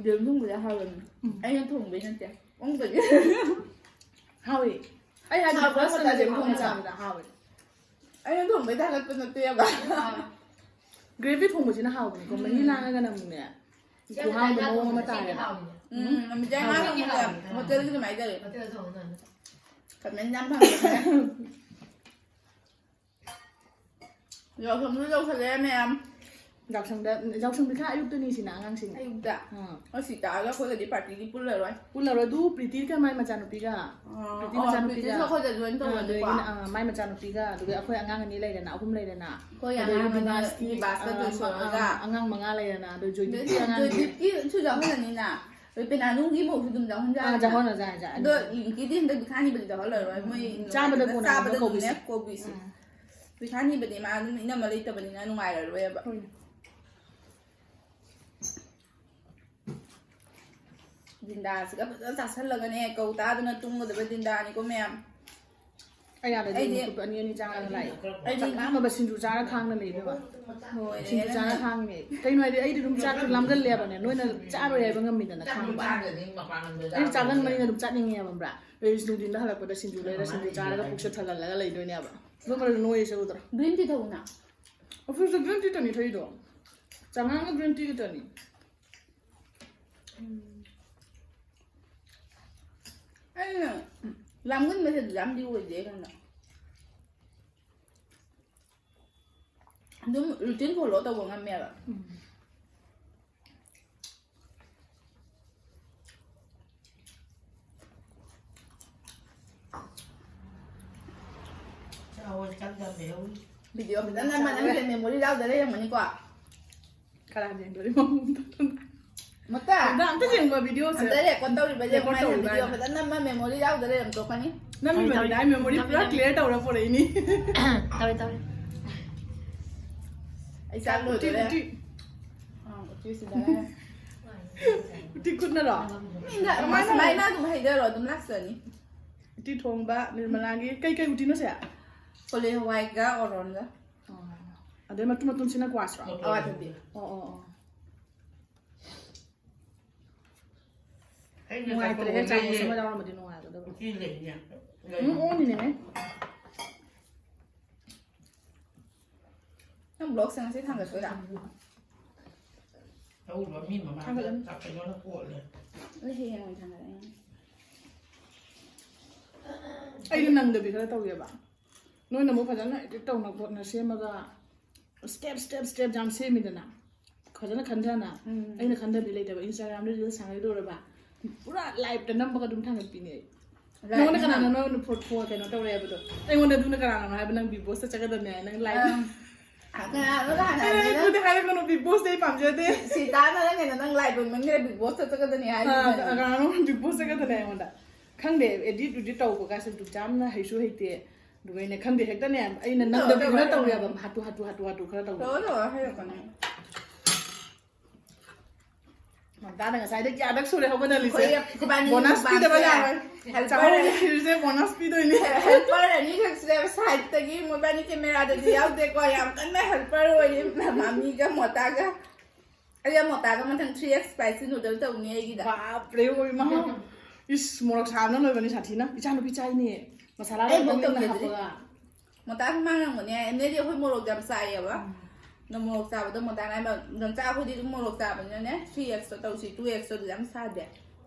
ꯌꯦꯔꯨꯝ ꯊꯣꯡꯕꯗꯤ ꯍꯥꯎꯕꯅꯤ꯫ ꯎꯝ꯫ ꯑꯩꯅ ꯊꯣꯡꯕꯩ ꯅꯠꯇꯦ꯫ ꯑꯣꯡꯕꯒꯤ꯫ ꯍꯥꯎꯏ꯫ ꯑꯩ ꯍꯥꯏꯗꯤ ꯍꯥꯎꯕ꯭ꯔꯥ? first time ꯌꯦꯔꯨꯝ ꯊꯣꯡꯕ ꯍꯥꯎꯕ꯭ꯔꯥ? ꯆꯥꯕꯗ ꯍꯥꯎꯋꯦ꯫ ꯑꯩꯅ ꯊꯣꯡꯕꯩ ꯊꯥꯒꯠꯄ ꯅꯠꯇꯦꯕ꯫ ꯒ꯭ꯔꯦꯚꯤ ꯊꯣꯡꯕꯁꯤꯅ ꯍꯥꯎꯕꯅꯤꯀꯣ, ꯃꯍꯤ ꯂꯥꯡꯉꯒꯅ ꯑꯃꯨꯛꯅꯦ ꯈꯨꯍꯥꯎ ꯑꯃ ꯃꯑꯣꯡ ꯑꯃ ꯇꯥꯔꯦꯕ꯫ ꯎꯝ ꯃꯤꯖꯥꯏ ꯉꯥ ꯊꯣꯡꯕꯁꯦ ꯍꯣꯇꯦꯜꯒꯤ ꯑꯗꯨꯃꯥꯏꯅ ꯇꯧꯋꯦ꯫ ꯈꯃꯦꯟ ꯌꯥꯝ ꯐꯪꯉꯦ꯫ ꯌꯥꯎꯁꯪꯁꯨ ꯌꯧꯁꯜꯂꯛꯑꯦ ꯃꯌꯥꯝ꯫ ꯌꯥꯎꯁꯪꯗ, ꯌꯥꯎꯁꯪꯗꯤ ꯈꯔ ꯑꯌꯨꯛꯇꯅꯤ ꯁꯤꯅ ꯑꯉꯥꯡꯁꯤꯡ꯫ ꯑꯌꯨꯛꯇ ꯑꯥ ꯑꯁꯤ ꯇꯥꯔꯒ ꯑꯩꯈꯣꯏꯒꯗꯤ ꯄꯥꯔꯇꯤꯗꯤ ꯄꯨꯜꯂꯔꯣꯏ꯫ ꯄꯨꯜꯂꯔꯣꯏ ꯑꯗꯨ ꯄ꯭ꯔꯤꯇꯤꯒ ꯃꯥꯏ ꯃꯆꯥꯅꯨꯄꯤꯒ꯫ ꯄ꯭ꯔꯤꯇꯤ ꯑꯣ, ꯃꯆꯥꯅꯨꯄꯤꯒ꯫ ꯄ꯭ꯔꯤꯇꯤꯁꯨ ꯑꯩꯈꯣꯏꯗ ꯖꯣꯏꯟ ꯇꯧꯔꯗꯤꯀꯣ꯫ ꯑꯗꯨꯗꯒꯤꯅ, ꯑꯥ, ꯃꯥꯏ ꯃꯆꯥꯅꯨꯄꯤꯒ ꯑꯗꯨꯒ ꯑꯩꯈꯣꯏ ꯑꯉꯥꯡ ꯑꯅꯤ ꯂꯩꯔꯦꯅ, ꯑꯍꯨꯝ ꯂꯩꯔꯦꯅ꯫ ꯑꯩꯈꯣꯏ ꯑꯗꯒꯤ ꯑꯉꯥꯡ ꯑꯃꯅ ꯗꯤꯕꯥꯁꯀꯤ, ꯗꯤꯕꯥꯁꯀ ꯑꯥ, ꯖꯣꯏꯟ ꯇꯧꯔꯒ꯫ ꯑꯥ, ꯑꯉꯥꯡ ꯃꯉꯥ ꯂꯩꯔꯦꯅ, ꯑꯗꯨ ꯖꯣꯏꯗꯤꯞꯀꯤ ꯑꯉꯥꯡꯗꯤ ꯖꯣꯏꯗꯤꯞꯀꯤꯁꯨ ꯌꯥꯎꯍꯜꯂꯅꯤꯅ꯫ ꯑꯗꯨ ꯄꯦꯅꯥꯅꯨꯡꯒꯤ ꯃꯧꯁꯨ ꯑꯗꯨꯝ ꯌꯥꯎꯍꯟꯖꯔꯅꯤ꯫ ꯑꯥ, ꯌꯥꯎꯍꯜꯂꯁꯦ ꯍꯥꯏꯁꯦ꯫ ꯑꯗꯣ ꯌꯨꯀꯤꯗꯤ ꯍꯟꯗꯛ ꯕꯤꯈꯥꯅꯤꯕꯗꯤ ꯌꯥꯎꯍꯜꯂꯔꯣꯏ꯫ ꯃꯣꯏ ꯆꯥꯕꯗ ꯅꯨꯡꯉꯥꯏꯇꯗꯅ ꯀꯣꯟꯅ ꯆꯥꯕꯗ ꯀꯧꯕꯤꯁꯦ꯫ ꯑꯗꯨꯝꯅꯦ ꯀꯧꯕꯤꯁꯦ꯫ ꯎꯝ꯫ ꯕꯤꯈꯥꯅꯤꯕꯗꯤ ꯃꯥ ꯑꯗꯨꯝ ꯏꯅꯝꯃ ꯂꯩꯇꯕꯅꯤꯅ ꯅꯨꯡꯉꯥꯏꯔꯔꯣꯏꯕ꯫ ꯍꯣꯏꯅꯦ꯫ ꯗꯤꯟꯗꯥꯁꯤꯒ ꯐꯖꯅ ꯆꯥꯁꯜꯂꯒꯅꯦ ꯀꯧ ꯇꯥꯗꯅ ꯇꯨꯝꯒꯗꯕ ꯗꯤꯟꯗꯥꯅꯤꯀꯣ ꯃꯌꯥꯝ꯫ ꯑꯩ ꯑꯥꯗꯗꯤ ꯑꯩꯗꯤ ꯃꯈꯨꯠ ꯑꯅꯤ ꯑꯅꯤ ꯆꯥꯔꯒ ꯂꯥꯛꯑꯦ꯫ ꯑꯩꯗꯤ ꯆꯥꯛ ꯂꯥꯝꯃꯕ ꯁꯤꯡꯖꯨ ꯆꯥꯔ ꯈꯥꯡꯅ ꯂꯩꯅꯦꯕ꯫ ꯂꯣꯏꯔꯦ ꯁꯤꯡꯖꯨ ꯆꯥꯔ ꯅꯪꯅ꯫ ꯈꯥꯡꯉꯤꯅꯦ꯫ ꯀꯩꯅꯣ ꯍꯥꯏꯗꯤ ꯑꯩꯗꯤ ꯑꯗꯨꯝ ꯆꯥꯛꯇꯣ ꯂꯥꯝꯒꯜꯂꯦꯕꯅꯦ, ꯅꯣꯏꯅ ꯆꯥꯔꯣꯏ ꯍꯥꯏꯕ ꯉꯝꯃꯤꯗꯅ ꯈꯥꯡꯕ꯫ ꯑꯩꯅ ꯆꯥꯒꯟꯕꯅꯤꯅ ꯑꯗꯨꯝ ꯆꯥꯅꯤꯡꯉꯦꯕ, ꯈꯪꯕ꯭ꯔꯥ? ꯑꯩ ꯅꯨꯡꯊꯤꯟꯗ ꯍꯜꯂꯛꯄꯗ ꯁꯤꯡꯖꯨ ꯂꯩꯔ ꯁꯤꯡꯖꯨ ꯆꯥꯔꯒ ꯄꯨꯛꯁꯦ ꯊꯜꯍꯜꯂꯒ ꯂꯩꯗꯣꯏꯅꯦꯕ꯫ ꯑꯗꯨꯝꯕꯗ ꯅꯣꯏꯔꯤꯁꯦ ꯎꯗ꯭ꯔꯣ? ꯒ꯭ꯔꯤꯟ ꯇꯤ ꯊꯛꯎꯅ꯫ ꯑꯣꯐꯤꯁꯇ ꯒ꯭ꯔꯤꯟ ꯇꯤ ꯇꯅꯤ ꯊꯛꯏꯗꯣ꯫ ꯆꯉꯥꯡꯒ ꯒ꯭ꯔꯤꯟ ꯇꯤꯒ ꯇꯅꯤ꯫ ꯑꯩꯅ ꯂꯥꯝꯒꯟꯕꯁꯦ ꯑꯗꯨ ꯌꯥꯝꯗꯤ ꯑꯣꯏꯗꯦ ꯑꯩꯉꯣꯟꯗ꯫ ꯑꯗꯨꯝ ꯔꯨꯇꯤꯟ ꯐꯣꯂꯣ ꯇꯧꯕ ꯉꯝꯃꯦꯕ꯫ ꯚꯤꯗꯤꯑꯣ ꯐꯖꯅ ꯅꯝꯃ ꯅꯪꯁꯦ ꯃꯦꯃꯣꯔꯤ ꯌꯥꯎꯗ ꯂꯩꯔꯝꯃꯅꯤꯀꯣ꯫ ꯀꯅꯥꯅ ꯌꯦꯡꯗꯣꯔꯤꯃꯣ? ꯃꯨꯠꯇ꯫ ꯑꯝꯇ, ꯑꯝꯇ ꯌꯦꯡꯕ ꯚꯤꯗꯤꯑꯣꯁꯦ꯫ ꯑꯝꯇ ꯔꯦꯀꯣꯔꯠ ꯇꯧꯔꯤꯕ ꯌꯦꯡꯉꯨ ꯔꯦꯀꯣꯔꯠ ꯍꯥꯏꯅ ꯇꯧꯔꯤꯕ ꯚꯤꯗꯤꯑꯣ ꯍꯥꯏꯅ꯫ ꯐꯖꯅ ꯅꯝꯃ ꯃꯦꯃꯣꯔꯤ ꯌꯥꯎꯗ ꯂꯩꯔꯝ ꯇꯣꯛꯀꯅꯤ꯫ ꯅꯝꯃꯤꯕꯅꯤꯗ, ꯑꯩ ꯃꯦꯃꯣꯔꯤ ꯄꯨꯔꯥ ꯀ꯭ꯂꯤꯌꯥꯔ ꯇꯧꯔ ꯄꯨꯔꯛꯏꯅꯤ꯫ ꯇꯧꯔꯦ ꯇꯧꯔꯦ꯫ ꯑꯩ ꯆꯥꯛ ꯎꯇꯤ, ꯂꯣꯏꯗꯣꯔꯦ꯫ ꯎꯇꯤ꯫ ꯑꯥ, ꯎꯇꯤ ꯁꯤꯗꯔꯦ꯫ ꯎꯇꯤ ꯈꯨꯠꯅꯔꯣ? ꯃꯤꯅ ꯁꯨꯃꯥꯏꯅ ꯑꯗꯨꯝ ꯍꯩꯊꯔꯣ ꯑꯗꯨꯝ ꯂꯥꯛꯆꯅꯤ꯫ ꯎꯇꯤ ꯊꯣꯡꯕ ꯅꯤꯔꯃꯂꯥꯒꯤ꯫ ꯀꯩ ꯀꯩ ꯎꯇꯤꯅꯣ ꯁꯦ? ꯀꯣꯂꯤ ꯍꯋꯥꯏꯒ ꯑꯣꯔꯣꯟꯒ꯫ ꯑꯗꯩ ꯃꯇꯨꯝ ꯃꯇꯨꯝꯁꯤꯅ ꯀ꯭ꯋꯥꯁꯔꯣ? ꯑꯋꯥꯊꯕꯤ꯫ ꯑꯣ, ꯑꯣ, ꯑꯣ꯫ ꯑꯩꯅ ꯅꯨꯡꯉꯥꯏꯇ꯭ꯔꯦꯍꯦ, ꯆꯥꯛ ꯆꯥꯃꯁ ꯊꯣꯡꯕꯗ ꯑꯃ ꯌꯥꯎꯔꯝꯃꯗꯤ ꯅꯨꯡꯉꯥꯏꯒꯗꯕ꯫ ꯎꯇꯤ ꯂꯩꯅꯦ꯫ ꯎꯝ, ꯑꯣꯟꯅꯤꯅꯦ꯫ ꯅꯪ ꯕ꯭ꯂꯣꯛꯁꯦ ꯉꯁꯤ ꯊꯥꯡꯒꯠꯇꯣꯏꯔꯥ? ꯇꯧꯔꯤꯕ ꯃꯤ ꯃꯃꯥꯡꯗ ꯆꯥꯛ ꯀꯩꯅꯣꯅ ꯀꯣꯠꯂꯦ꯫ ꯑꯩ ꯍꯌꯦꯡ ꯑꯣꯏꯅ ꯊꯥꯡꯒꯠꯂꯛꯑꯦ꯫ ꯑꯩꯅ ꯅꯪꯗꯕꯤ ꯈꯔ ꯇꯧꯒꯦꯕ꯫ ꯅꯣꯏꯅ ꯑꯃꯨꯛ ꯐꯖꯅ edit ꯇꯧꯅ ꯈꯣꯠꯅ ꯁꯦꯝꯃꯒ step step step ꯌꯥꯝ ꯁꯦꯝꯃꯤꯗꯅ꯫ ꯐꯖꯅ ꯈꯟꯊꯅ꯫ ꯎꯝ꯫ ꯑꯩꯅ ꯈꯟꯊꯕꯤ ꯂꯩꯇꯕ Instagram ꯗ reel ꯁꯥꯟꯅꯗꯧꯔꯕ꯫ ꯄꯨꯔꯥ live ꯇ ꯅꯝꯃꯒ ꯑꯗꯨꯝ ꯊꯥꯡꯒꯠꯄꯤꯅꯦ ꯑꯩ꯫ Live ꯅꯉꯣꯟꯗ ꯅꯝ- ꯀꯅꯥꯅꯣ ꯅꯉꯣꯟꯗ ꯐꯣꯟ ꯐꯣꯟ ꯀꯩꯅꯣ ꯇꯧꯔꯦ ꯍꯥꯏꯕꯗꯣ? ꯑꯩꯉꯣꯟꯗ ꯑꯗꯨꯅ ꯀꯅꯥꯅꯣ ꯍꯥꯏꯕ? ꯅꯪ Bigg Boss ꯇ ꯆꯠꯀꯗꯕꯅꯦ ꯍꯥꯏ, ꯅꯪ live꯫ ꯑꯝ, ꯀꯅꯥꯅꯣ ꯀꯅꯥꯅꯣ ꯑꯩ ꯑꯗꯨꯗꯤ ꯍꯥꯏꯔꯛꯀꯅꯨ, Bigg Boss ꯇ ꯑꯩ ꯄꯥꯝꯖꯗꯦ꯫ ꯁꯤꯇꯥꯅ ꯅꯪ ꯀꯩꯅꯣ ꯅꯪ live ꯑꯣꯏꯃꯟꯈ꯭ꯔꯦ Bigg Boss ꯇ ꯆꯠꯀꯗꯕꯅꯤ ꯑ, ꯍꯥꯏꯗꯨꯅ꯫ ꯀꯅꯥꯅꯣ Bigg Boss ꯆꯠꯀꯗꯕꯅꯦ ꯑꯩꯉꯣꯟꯗ? ꯈꯪꯗꯦ, edit edit ꯇꯧꯕ ꯀꯥꯏꯁꯦ ꯌꯥꯝꯅ ꯍꯩꯁꯨ ꯍꯩꯇꯦ꯫ ꯑꯗꯨꯒ ꯑꯩꯅ ꯈꯪꯗꯦ, ꯍꯦꯛꯇꯅꯦ ꯑꯩꯅ ꯅꯪꯗꯕꯤ ꯈꯔ ꯇꯧꯔꯦꯕ, ꯍꯥꯊꯨ ꯍꯥꯊꯨ ꯍꯥꯊꯨ ꯍꯥꯊꯨ ꯈꯔ ꯇꯧꯕ꯫ ꯇꯧꯔꯣ ꯇꯧꯔꯣ ꯍꯥꯏꯔꯛꯀꯅꯤ꯫ ꯃꯝꯇꯥꯅ ꯉꯁꯥꯏꯗꯩ ꯀꯌꯥꯔꯛ ꯁꯨꯔꯦ ꯍꯧꯒꯠꯍꯜꯂꯤꯁꯦ꯫ ꯑꯩꯈꯣꯏ ꯏꯕꯥꯅꯤ Bonus ꯄꯤꯗꯕ ꯃꯨꯛꯕꯥꯡꯁꯦ ꯌꯥꯔꯣꯏ꯫ helper ꯆꯥꯛꯍꯧꯕ ꯈꯤꯔꯁꯦ bonus ꯄꯤꯗꯣꯏꯅꯦ꯫ Helper ꯑꯅꯤꯈꯛꯁꯦ side ꯇꯒꯤ ꯃꯣꯏꯕꯥꯅꯤ camera ꯗꯗꯤ ꯌꯥꯎꯗꯦꯀꯣ, ꯌꯥꯝ ꯀꯟꯅ helper ꯑꯣꯏꯔꯤ ꯃꯃꯤꯒ ꯃꯣꯇꯥꯒ꯫ ꯑꯩꯒ ꯃꯣꯇꯥꯒ ꯃꯊꯪ three X spicy noodle ꯇꯧꯅꯤ ꯑꯩꯒꯤꯗ꯫ ꯕꯥꯞꯔꯦ, ꯑꯣꯏ ꯃꯥ꯫ ꯏꯁ, ꯃꯣꯔꯣꯛ ꯁꯥꯕꯅ ꯂꯣꯏꯕꯅꯤ ꯁꯥꯊꯤꯅ꯫ ꯏꯆꯥꯅꯨꯄꯤ ꯆꯥꯏꯅꯦ꯫ ꯃꯁꯥꯂꯥ ꯑꯩ ꯃꯣꯔꯣꯛ ꯈꯛꯇꯪ ꯇꯧꯖꯗ꯭ꯔꯤ꯫ ꯍꯥꯞꯄꯒ꯫ ꯃꯣꯇꯥꯁꯨ ꯃꯥ ꯉꯝꯒꯅꯤ ꯍꯥꯏ꯫ ꯑꯦꯝꯅꯦꯗꯤ ꯑꯩꯈꯣꯏ ꯃꯣꯔꯣꯛ ꯌꯥꯝ ꯆꯥꯏꯌꯦꯕ꯫ ꯑꯗꯣ ꯃꯣꯔꯣꯛ ꯆꯥꯕꯗꯣ ꯃꯣꯇꯥꯅ ꯍꯥꯏꯕ, "ꯅꯪ ꯆꯥ ꯑꯩꯈꯣꯏꯗꯤ ꯑꯗꯨꯝ ꯃꯣꯔꯣꯛ ꯆꯥꯕꯅꯤꯅꯅꯦ, three X ꯇꯣ ꯇꯧꯁꯤ, two X ꯇꯣ ꯑꯗꯨ ꯌꯥꯝ ꯁꯥꯗꯦ"꯫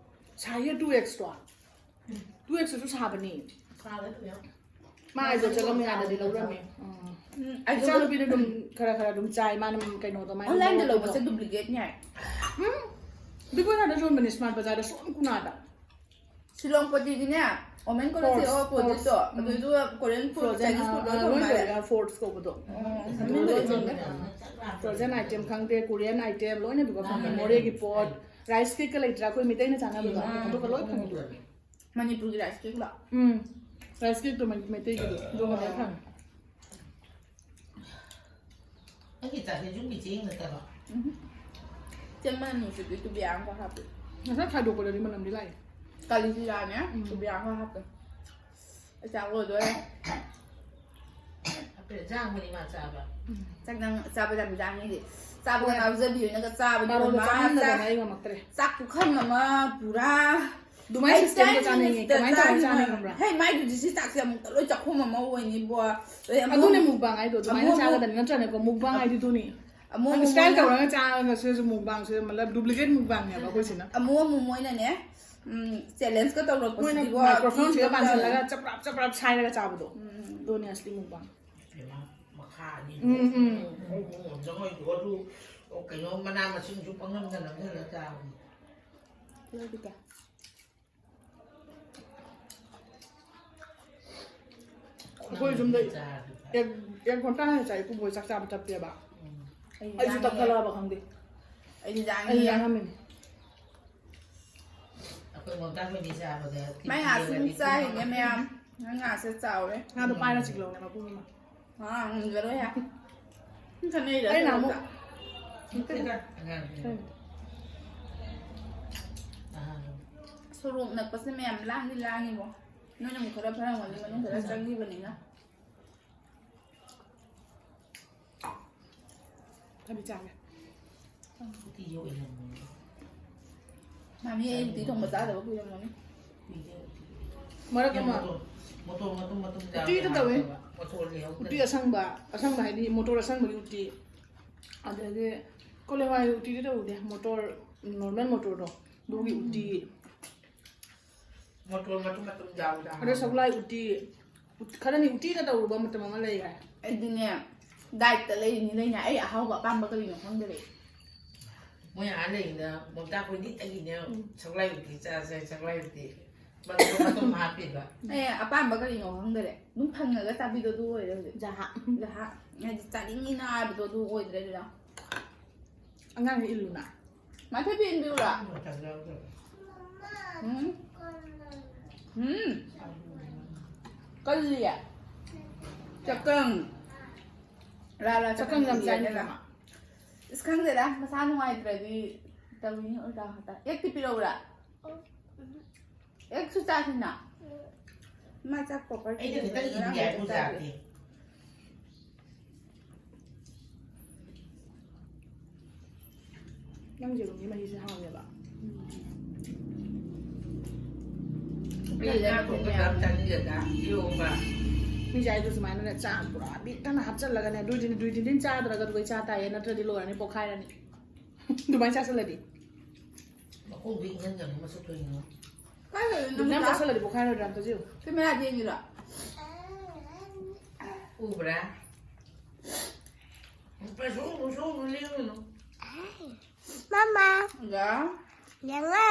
ꯁꯥꯏꯌꯦ two X ꯇꯣ꯫ Two X ꯇꯨꯁꯨ ꯁꯥꯕꯅꯤ꯫ ꯃꯥ ꯑꯥꯏꯖꯣꯜ ꯆꯠꯂꯝꯃꯦ, ꯑꯥꯗꯗꯤ ꯂꯧꯔꯝꯃꯦ꯫ ꯑꯥ꯫ ꯎꯝ, ꯑꯩꯁꯨ ꯏꯆꯥꯅꯨꯄꯤꯗ ꯑꯗꯨꯝ ꯈꯔ ꯈꯔ ꯑꯗꯨꯝ ꯆꯥꯏ, ꯃꯥꯅ ꯀꯩꯅꯣꯗꯣ ꯃꯥꯏ online ꯗ ꯃꯣꯔꯣꯛ ꯂꯧꯕꯁꯦ ꯀꯩꯅꯣ꯫ Duplicate ꯅꯦ ꯍꯥꯏ꯫ ꯎꯝ꯫ Big Bazaar ꯗ ꯌꯣꯟꯕꯅꯦ, smart ꯕꯖꯥꯔꯗ ꯁꯣꯝ ꯀꯨꯅꯥꯗ꯫ ꯁꯤꯂꯣꯡ ꯄꯇꯤꯒꯤꯅꯦ, Women College ꯀꯤ opposite ꯇꯣ, Fourth. ꯎꯝ꯫ ꯑꯗꯨꯁꯨ Korean food, Frozen, Chinese food ꯂꯣꯏ ꯑꯥ, ꯐꯪꯕ ꯂꯣꯏ ꯃꯥꯜꯂꯦ꯫ ꯂꯩꯔꯦ, Fourth ꯀꯧꯕꯗꯣ꯫ ꯎꯝ, ꯑꯗꯨ ꯂꯣꯏ ꯐꯪꯉꯦ꯫ Frozen item ꯈꯪꯗꯦ, Korean item ꯂꯣꯏꯅ ꯑꯗꯨꯒ ꯐꯪꯉꯦ, ꯃꯣꯔꯦꯒꯤ ꯄꯣꯠ, rice cake ꯀ ꯂꯩꯇ꯭ꯔꯥ ꯑꯩꯈꯣꯏ ꯃꯤꯇꯩꯅ ꯆꯥꯅꯕꯗꯣ, ꯑꯗꯨꯒ ꯂꯣꯏ ꯐꯪꯉꯦ꯫ ꯃꯅꯤꯄꯨꯔꯒꯤ rice cake ꯂꯣ? ꯎꯝ, rice cake ꯇꯣ ꯃꯩ-, ꯃꯩꯇꯩꯒꯤꯗꯣ, ꯑꯗꯨꯒ ꯂꯣꯏ ꯐꯪꯉꯦ꯫ ꯑꯩꯒꯤ ꯆꯥꯛꯁꯦ ꯌꯨꯝꯒꯤ ꯆꯦꯡ ꯅꯠꯇꯕ꯫ ꯎꯝ꯫ ꯆꯦꯡ ꯃꯅꯝ ꯅꯨꯡꯁꯤꯕꯤ ꯇꯨꯕꯤꯌꯥ ꯑꯃꯒ ꯍꯥꯞꯄꯤ꯫ ꯉꯁꯥꯏ ꯈꯥꯏꯗꯣꯛꯄꯗꯗꯤ ꯃꯅꯝꯗꯤ ꯂꯥꯛꯑꯦ꯫ ꯀꯥꯂꯤ ꯖꯤꯔꯥꯅꯦ, ꯎꯝ꯫ ꯇꯨꯕꯤꯌꯥ ꯑꯃꯒ ꯍꯥꯞꯄꯤ꯫ ꯑꯩ ꯆꯥꯛ ꯂꯣꯏꯗꯣꯔꯦ꯫ ꯍꯥꯏꯐꯦꯠ ꯌꯥꯡꯕꯅꯤ ꯃꯥ ꯆꯥꯕ꯫ ꯆꯥꯛ ꯅꯪ ꯆꯥꯕ ꯌꯥꯝ ꯌꯥꯡꯉꯤꯗꯤ꯫ ꯆꯥꯕꯒ ꯉꯥꯎꯖꯕꯤ ꯑꯣꯏꯅꯒ ꯆꯥꯕꯗꯤ ꯕꯥꯔꯣꯗ ꯃꯥ ꯆꯥꯃꯟꯗꯗꯅ ꯆꯥꯛ-, ꯑꯩ ꯉꯝꯃꯛꯇ꯭ꯔꯦ꯫ ꯆꯥꯛ ꯄꯨꯈꯝ ꯑꯃ ꯄꯨꯔꯥ ꯑꯗꯨꯃꯥꯏꯅ system ꯗ ꯆꯥꯅꯤꯡꯉꯦ꯫ ꯀꯃꯥꯏꯅ ꯇꯧꯔꯒ ꯆꯥꯅꯤꯡꯉꯦ ꯈꯪꯕ꯭ꯔꯥ? ꯍꯦ, ꯃꯥꯏꯗꯨꯗꯤ ꯁꯤ ꯆꯥꯛꯁꯦ ꯑꯃꯨꯛꯇ ꯂꯣꯏ ꯆꯥꯛꯈꯨꯝ ꯑꯃ ꯑꯣꯏꯅꯤ ꯕꯣ꯫ ꯑꯗꯩ ꯑꯃꯨꯛ ꯑꯗꯨꯅꯦ mukbang ꯍꯥꯏꯗꯣ, ꯑꯗꯨꯃꯥꯏꯅ ꯑꯃꯨꯛ ꯑꯃꯨꯛ ꯆꯥꯒꯗꯕꯅꯤ ꯅꯠꯇ꯭ꯔꯅꯦꯀꯣ, mukbang ꯍꯥꯏꯗꯤ ꯑꯗꯨꯅꯤ꯫ ꯑꯃꯨꯛ ꯅꯪ ꯑꯃꯨꯛ style ꯃꯣꯏꯅ ꯇꯧꯔꯒ ꯆꯥꯔꯒ ꯁꯤꯁꯨ mukbang ꯁꯤꯗ ꯃꯇꯂꯕ duplicate mukbang ꯅꯦꯕ ꯑꯩꯈꯣꯏꯁꯤꯅ꯫ ꯑꯃꯨꯛ ꯑꯃꯨꯛ ꯃꯣꯏꯅꯅꯦ, ꯎꯝ, challenge ꯀ ꯃꯣꯏꯅ ꯇꯧꯔꯛꯄꯁꯤꯗꯤꯀꯣ, microphone ꯁꯤꯗ ꯊꯤꯕ ꯄꯥꯟꯁꯤꯜꯂꯒ ꯆꯞ ꯆꯞ ꯆꯞ ꯆꯞ ꯁꯥꯏꯔꯒ ꯆꯥꯕꯗꯣ꯫ ꯎꯝ꯫ ꯑꯗꯨꯅꯦ ꯑꯁꯂꯤ mukbang꯫ ꯃꯈꯥ ꯑꯅꯤ ꯎꯝ, ꯎꯝ꯫ ꯃꯑꯣꯡ ꯃꯑꯣꯡ ꯆꯪꯉꯛꯏꯗꯣ ꯑꯗꯨ ꯀꯩꯅꯣ ꯃꯅꯥ ꯃꯁꯤꯡꯁꯨ ꯄꯪꯅꯝꯗ ꯅꯝꯁꯤꯜꯂ ꯆꯥꯕꯅꯤ꯫ ꯂꯧꯕꯤꯒꯦ꯫ ꯑꯩꯈꯣꯏ ꯌꯨꯝꯗ ꯆꯥꯔꯗꯤ ꯐꯩ꯫ ꯑꯦꯛ, ꯑꯦꯛ ꯉꯟꯇꯥ ꯍꯥꯟꯅ ꯆꯥꯏ, ꯏꯀꯨꯕꯣꯏ ꯆꯥꯛ ꯆꯥꯕ ꯇꯞꯄꯦꯕ꯫ ꯎꯝ꯫ ꯑꯩꯁꯨ ꯌꯥꯅꯤꯡꯉꯦ꯫ ꯇꯞꯊꯔꯛꯑꯕ ꯈꯪꯗꯦ꯫ ꯑꯩꯗꯤ ꯑꯩ ꯌꯥꯅꯤꯡꯉꯦ꯫ ꯌꯥꯝꯃꯤꯅꯦ꯫ ꯑꯩꯈꯣꯏ ꯃꯣꯝꯇꯥ ꯈꯣꯏꯗꯤ ꯆꯥꯕꯗ ꯃꯥꯏ ꯉꯥꯁꯨ ꯑꯗꯨꯝ ꯆꯥꯏꯅꯦ ꯃꯌꯥꯝ꯫ ꯅꯪ ꯉꯥꯁꯦ ꯆꯥꯎꯔꯦ꯫ ꯉꯥꯗꯣ ꯄꯥꯏꯔ ꯆꯤꯛꯂꯧꯅꯦ ꯃꯄꯨꯝ ꯑꯃ꯫ ꯑꯥ, ꯉꯝꯖꯔꯣꯏ ꯍꯥꯏ꯫ ꯈꯟꯅꯩꯔ ꯑꯩꯅ ꯑꯃꯨꯛ ꯁꯣꯔꯣꯛꯇ꯫ ꯅꯠꯇꯦꯗ, ꯑꯉꯥꯡꯅꯤ꯫ ꯀꯩꯅꯣ? ꯑꯍꯥ꯫ ꯁꯣꯔꯣꯛ ꯅꯛꯄꯁꯦ ꯃꯌꯥꯝ ꯂꯥꯡꯗꯤ ꯂꯥꯡꯉꯤꯕꯣ꯫ ꯅꯣꯏꯅ ꯑꯃꯨꯛ ꯈꯔ ꯐꯔꯝꯒꯅꯤ, ꯃꯅꯨꯡ ꯈꯔ ꯆꯪꯈꯤꯕꯅꯤꯅ꯫ ꯊꯕꯤ ꯆꯥꯒꯦ꯫ ꯎꯇꯤꯁꯦ ꯑꯣꯏꯅ ꯃꯥꯃꯤ, ꯑꯩ ꯎꯇꯤ ꯊꯣꯡꯕ ꯆꯥꯗꯕ ꯀꯨꯏꯔꯝꯃꯅꯤ꯫ ꯃꯔꯛ ꯑꯃ ꯃꯣꯇꯣꯔ, ꯃꯣꯇꯣꯔ ꯃꯇꯨꯝ ꯃꯇꯨꯝ ꯎꯇꯤꯗ ꯇꯧꯋꯦ꯫ ꯃꯣꯇꯣꯔ ꯂꯩꯍꯧꯗ꯭ꯔꯦ꯫ ꯎꯇꯤ ꯑꯁꯪꯕ, ꯑꯁꯪꯕ ꯍꯥꯏꯗꯤ ꯃꯣꯇꯣꯔ ꯑꯁꯪꯕꯒꯤ ꯎꯇꯤ꯫ ꯑꯗꯒꯤ ꯀꯣꯂꯤ ꯍꯋꯥꯏ ꯎꯇꯤꯗꯤ ꯇꯧꯗꯦ, ꯃꯣꯇꯣꯔ, normal ꯃꯣꯇꯣꯔꯗꯣ, ꯑꯗꯨꯒꯤ ꯎꯇꯤ꯫ ꯃꯣꯇꯣꯔ ꯃꯇꯨꯝ ꯃꯇꯨꯝ ꯌꯥꯎꯕꯗ ꯑꯗꯣ ꯍꯥꯎꯕꯅꯦ꯫ ꯁꯒꯣꯜꯍꯋꯥꯏ ꯎꯇꯤ, ꯎꯠ-, ꯈꯔꯅꯤ ꯎꯇꯤꯗ ꯇꯧꯔꯨꯕ ꯃꯇꯝ ꯑꯃ ꯂꯩꯔꯦ꯫ ꯑꯩꯗꯤꯅꯦ, diet ꯇ ꯂꯩꯔꯤꯅꯤ ꯂꯩꯅ ꯑꯩ ꯑꯍꯥꯎꯕ ꯑꯄꯥꯝꯕ ꯀꯔꯤꯅꯣ ꯈꯪꯗꯔꯦ꯫ ꯃꯣꯏ ꯑꯥ ꯂꯩꯔꯤꯉꯩꯗ ꯃꯣꯝꯇꯥ ꯈꯣꯏꯗꯤ ꯑꯩꯒꯤꯅꯦ ꯎꯝ꯫ ꯁꯒꯣꯜꯍꯋꯥꯏ ꯎꯇꯤ ꯆꯥꯁꯦ, ꯁꯒꯣꯜꯍꯋꯥꯏ ꯎꯇꯤ꯫ ꯃꯇꯨꯝ ꯃꯇꯨꯝ ꯍꯥꯞꯄꯤꯕ꯫ ꯑꯦ, ꯑꯄꯥꯝꯕ ꯀꯔꯤꯅꯣ ꯈꯪꯗꯔꯦ꯫ ꯑꯗꯨꯝ ꯐꯪꯉꯒ ꯆꯥꯕꯤꯗꯣ ꯑꯗꯨ ꯑꯣꯏꯔꯦ ꯍꯧꯖꯤꯛ꯫ ꯖꯍꯥ꯫ ꯖꯍꯥ꯫ ꯍꯥꯏꯗꯤ ꯆꯥꯅꯤꯡꯉꯤꯅ ꯍꯥꯏꯕꯗꯣ ꯑꯗꯨ ꯑꯣꯏꯗ꯭ꯔꯦ ꯑꯗꯨꯅ꯫ ꯑꯉꯥꯡꯁꯦ ꯏꯜꯂꯨꯅ꯫ ꯃꯥꯊꯣꯏꯕꯤ ꯏꯟꯕꯤꯌꯨꯔꯥ? ꯃꯇꯝ ꯌꯥꯎꯗꯕ꯫ ꯎꯝ? ꯎꯝ? ꯀꯜꯂꯤꯌꯦ? ꯆꯀꯪ꯫ ꯔꯥ ꯔꯥ ꯆꯀꯪ ꯌꯥꯝ ꯆꯀꯪ ꯆꯥꯏꯅꯦ ꯏꯜꯂꯦ꯫ ꯃꯥ꯫ ꯑꯁ, ꯈꯪꯗꯦꯗ, ꯃꯁꯥ ꯅꯨꯡꯉꯥꯏꯇ꯭ꯔꯗꯤ ꯇꯧꯔꯤꯅꯤ ꯑꯣꯖꯥ ꯈꯛꯇ꯫ ꯑꯦꯛꯇꯤ ꯄꯤꯔꯛꯎꯔꯥ? ꯑꯦꯛꯁꯨ ꯆꯥꯁꯤꯅ꯫ ꯃꯥ ꯆꯥꯛ property ꯑꯩꯅ ꯈꯤꯇꯪ ꯂꯩꯕꯅꯤꯅ ꯏꯟꯒꯦ ꯍꯥꯏꯕꯨ ꯆꯥꯛ ꯆꯥꯗꯦ꯫ ꯆꯥꯗꯦ꯫ ꯅꯪ ꯌꯦꯔꯨꯝꯒꯤ ꯃꯍꯤꯁꯦ ꯍꯥꯎꯋꯦꯕ꯫ ꯎꯝ꯫ ꯃꯤꯁꯦ ꯑꯩꯗꯣ ꯁꯨꯃꯥꯏꯅꯅꯦ ꯆꯥꯛ ꯄꯨꯔꯥ ꯕꯤꯛ ꯊꯟꯅ ꯍꯥꯞꯆꯜꯂꯒꯅꯦ ꯗꯨꯏ ꯗꯤꯟ ꯗꯨꯏ ꯗꯤꯟ ꯗꯤꯟ ꯆꯥꯗ꯭ꯔꯒ ꯑꯗꯨꯒ ꯆꯥ ꯇꯥꯏꯌꯦ, ꯅꯠꯇ꯭ꯔꯗꯤ ꯂꯣꯏꯔꯅꯤ, ꯄꯣꯛꯈꯥꯏꯔꯅꯤ꯫ ꯑꯗꯨꯃꯥꯏꯅ ꯆꯥꯁꯜꯂꯗꯤ꯫ ꯃꯈꯣꯡꯗꯣ ꯏꯪꯍꯟꯒꯅꯨ, ꯃꯁꯛꯇꯣ ꯌꯦꯡꯉꯣ꯫ ꯀꯥꯏ ꯂꯩꯔꯤꯅꯣ ꯑꯗꯨꯃꯥꯏꯅ ꯅꯪ ꯆꯥꯁꯜꯂꯗꯤ ꯄꯣꯛꯈꯥꯏꯔꯣꯏꯗ꯭ꯔꯥ ꯑꯝꯇ ꯌꯦꯡꯉꯨ꯫ ꯁꯤ ꯃꯌꯥꯗ ꯌꯦꯡꯉꯤꯔꯣ? ꯎꯕ꯭ꯔꯥ? ꯁꯣꯡꯅꯨ, ꯁꯣꯡꯅꯨ, ꯂꯦꯡꯒꯅꯨ꯫ ꯃꯃꯥ꯫ ꯌꯥ? ꯌꯦꯡꯉꯣ꯫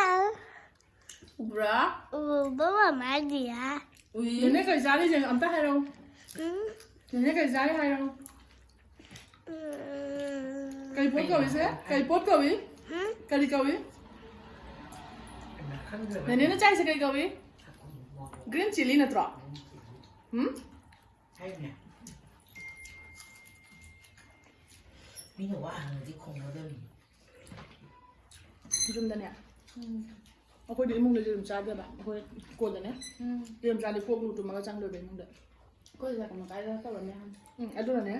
ꯎꯕ꯭ꯔꯥ? ꯎꯕ ꯃꯃꯥꯒꯤꯌꯥ꯫ ꯎꯏ꯫ ꯅꯦꯅꯦ ꯀꯩ ꯆꯥꯔꯤꯁꯦ ꯑꯝꯇ ꯍꯥꯏꯔꯛꯑꯣ꯫ ꯎꯝ꯫ ꯅꯦꯅꯦ ꯀꯩ ꯆꯥꯔꯤ ꯍꯥꯏꯔꯛꯑꯣ꯫ ꯎꯝ꯫ ꯀꯩ ꯄꯣꯠ ꯀꯧꯏ ꯁꯦ? ꯀꯩ ꯄꯣꯠ ꯀꯧꯏ? ꯎꯝ꯫ ꯀꯔꯤ ꯀꯧꯏ? ꯈꯪꯗ꯭ꯔꯕ? ꯅꯦꯅꯦꯅ ꯆꯥꯏꯁꯦ ꯀꯩ ꯀꯧꯏ? ꯒ꯭ꯔꯤꯟ ꯆꯤꯂꯤ ꯅꯠꯇ꯭ꯔꯣ? ꯎꯝ? ꯍꯥꯏꯅꯦ꯫ ꯃꯤꯅ ꯋꯥ ꯍꯪꯉꯗꯤ ꯈꯨꯝꯒꯗꯕꯅꯤ꯫ ꯌꯨꯝꯗꯅꯦ꯫ ꯎꯝ꯫ ꯑꯩꯈꯣꯏꯗꯤ ꯏꯃꯨꯡꯗ ꯌꯦꯔꯨꯝ ꯆꯥꯗꯦꯕ꯫ ꯑꯩꯈꯣꯏ ꯀꯣꯟꯗꯅꯦ꯫ ꯎꯝ꯫ ꯌꯦꯔꯨꯝ ꯆꯥꯗꯤ ꯀꯣꯛ ꯂꯨ ꯇꯨꯝꯃꯒ ꯆꯪꯗꯣꯏꯕ ꯏꯃꯨꯡꯗ꯫ ꯑꯩꯈꯣꯏ ꯂꯥꯛꯄ ꯃꯈꯥꯏꯗ ꯇꯧꯔꯝꯃꯦ ꯍꯥꯟꯅ꯫ ꯎꯝ, ꯑꯗꯨꯅꯅꯦ꯫